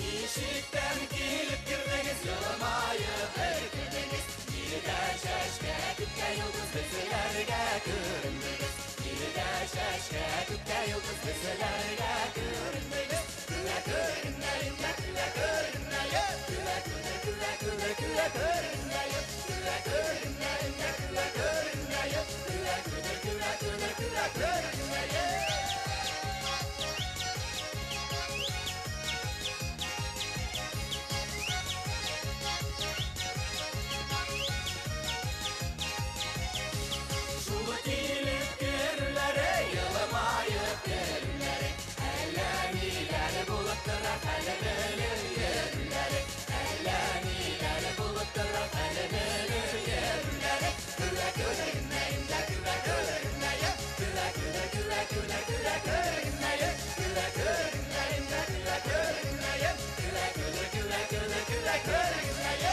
Ишектән килеп кердегез, елмаеп эркедегез. Илдә чәчкә, күктә йолдыз, безләргә күрендегез. Илдә чәчкә, күктә йолдыз, безләргә күрендегез. Көлә күренә, көлә күренә, көлә көлә көлә көлә көлә күренә, көлә күренә, көлә күренә, көлә көлә көлә көлә көлә күренә. Шулы килеп керүләре, елмаеп керүләре, әллә ниләр булып тора, хәле белеп йөрүләре, әллә ниләр булып тора, хәле белеп йөрүләре. Көлә көлгенә, көлә көлгенә, көлә көлә көлә көлә көлә көлгенә, көлә көлгенә, көлә көлгенә, көлә көлә көлә көлә көлә көлгенә.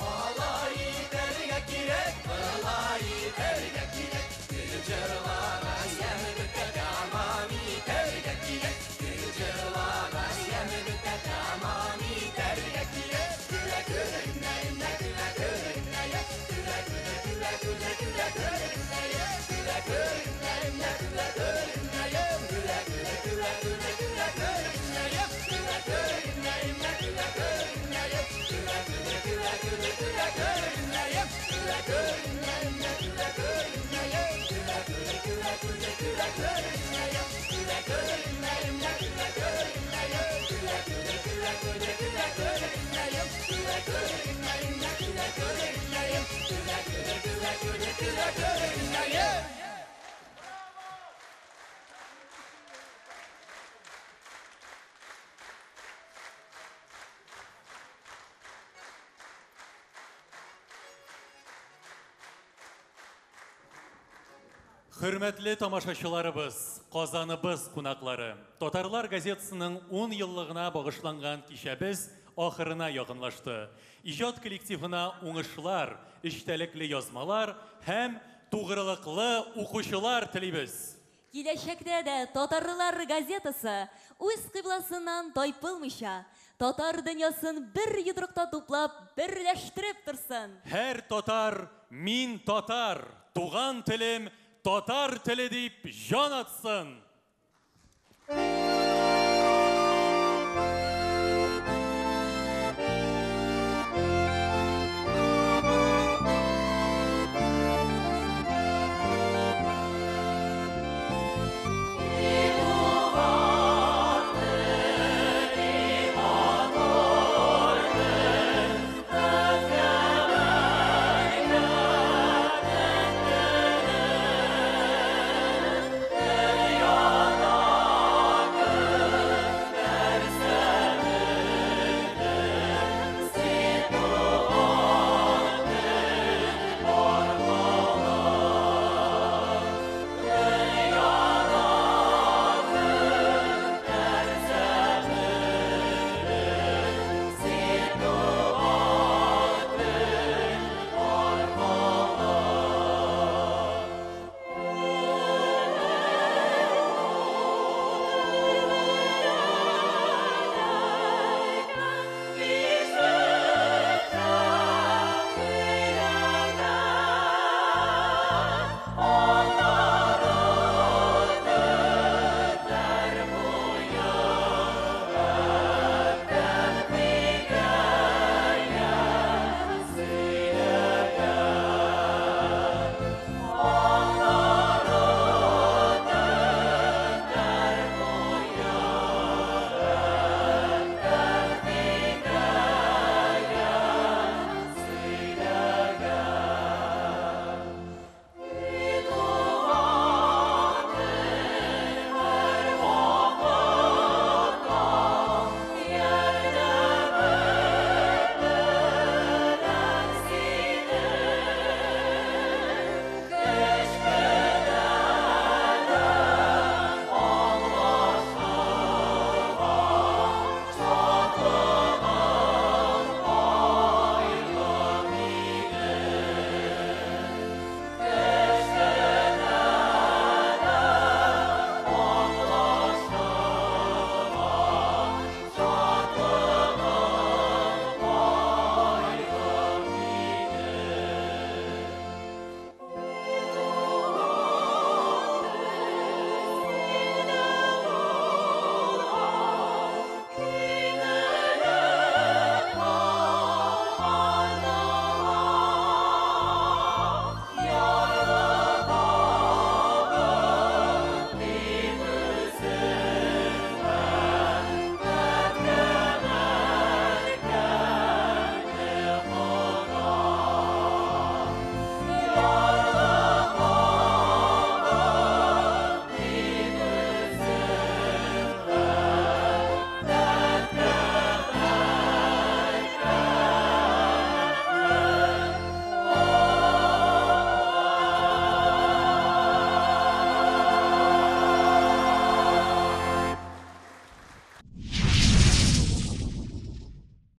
Алай итәргә кирәк, былай итәргә кирәк, Гөл җырлагач яме бетә, тәмам итәргә кирәк. Гөл җырлагач яме бетә, тәмам итәргә кирәк. Көлә көлгенә, көлә көлгенә, көлә көлә көлә көлә көлә көлгенә, көлә көлгенә, көлә көлгенә, көлә көлә көлә көлә көлә көлгенә, көлә көлгенә, көлә көлгенә, көлә көлә көлә көлә көлә көлгенә, көлә көлгенә, көлә көлгенә, көлә көлә көлә көлә көлә көлгенә, көлә көлгенә, көлә көлгенә, көлә көлә көлә көлә көлә көлгенә, көлә көлгенә, көлә көлгенә, көлә көлә көлә көлә көлә көлгенә. Хөрмәтле тамашачыларыбыз, Казаныбыз кунаклары, Татарлар газетасының 10 еллыгына багышланган кичәбез ахырына якынлашты. Иҗат коллективына уңышлар, эчтәлекле язмалар һәм тугрылыклы укучылар телибез. Киләчәктә дә Татарлар газетасы үз кыйбласыннан тайпылмыйча, татар дөньясын бер йодрыкта туплап, берләштереп торсын. Һәр татар мин татар, туган телем татар теле дип җан атсын.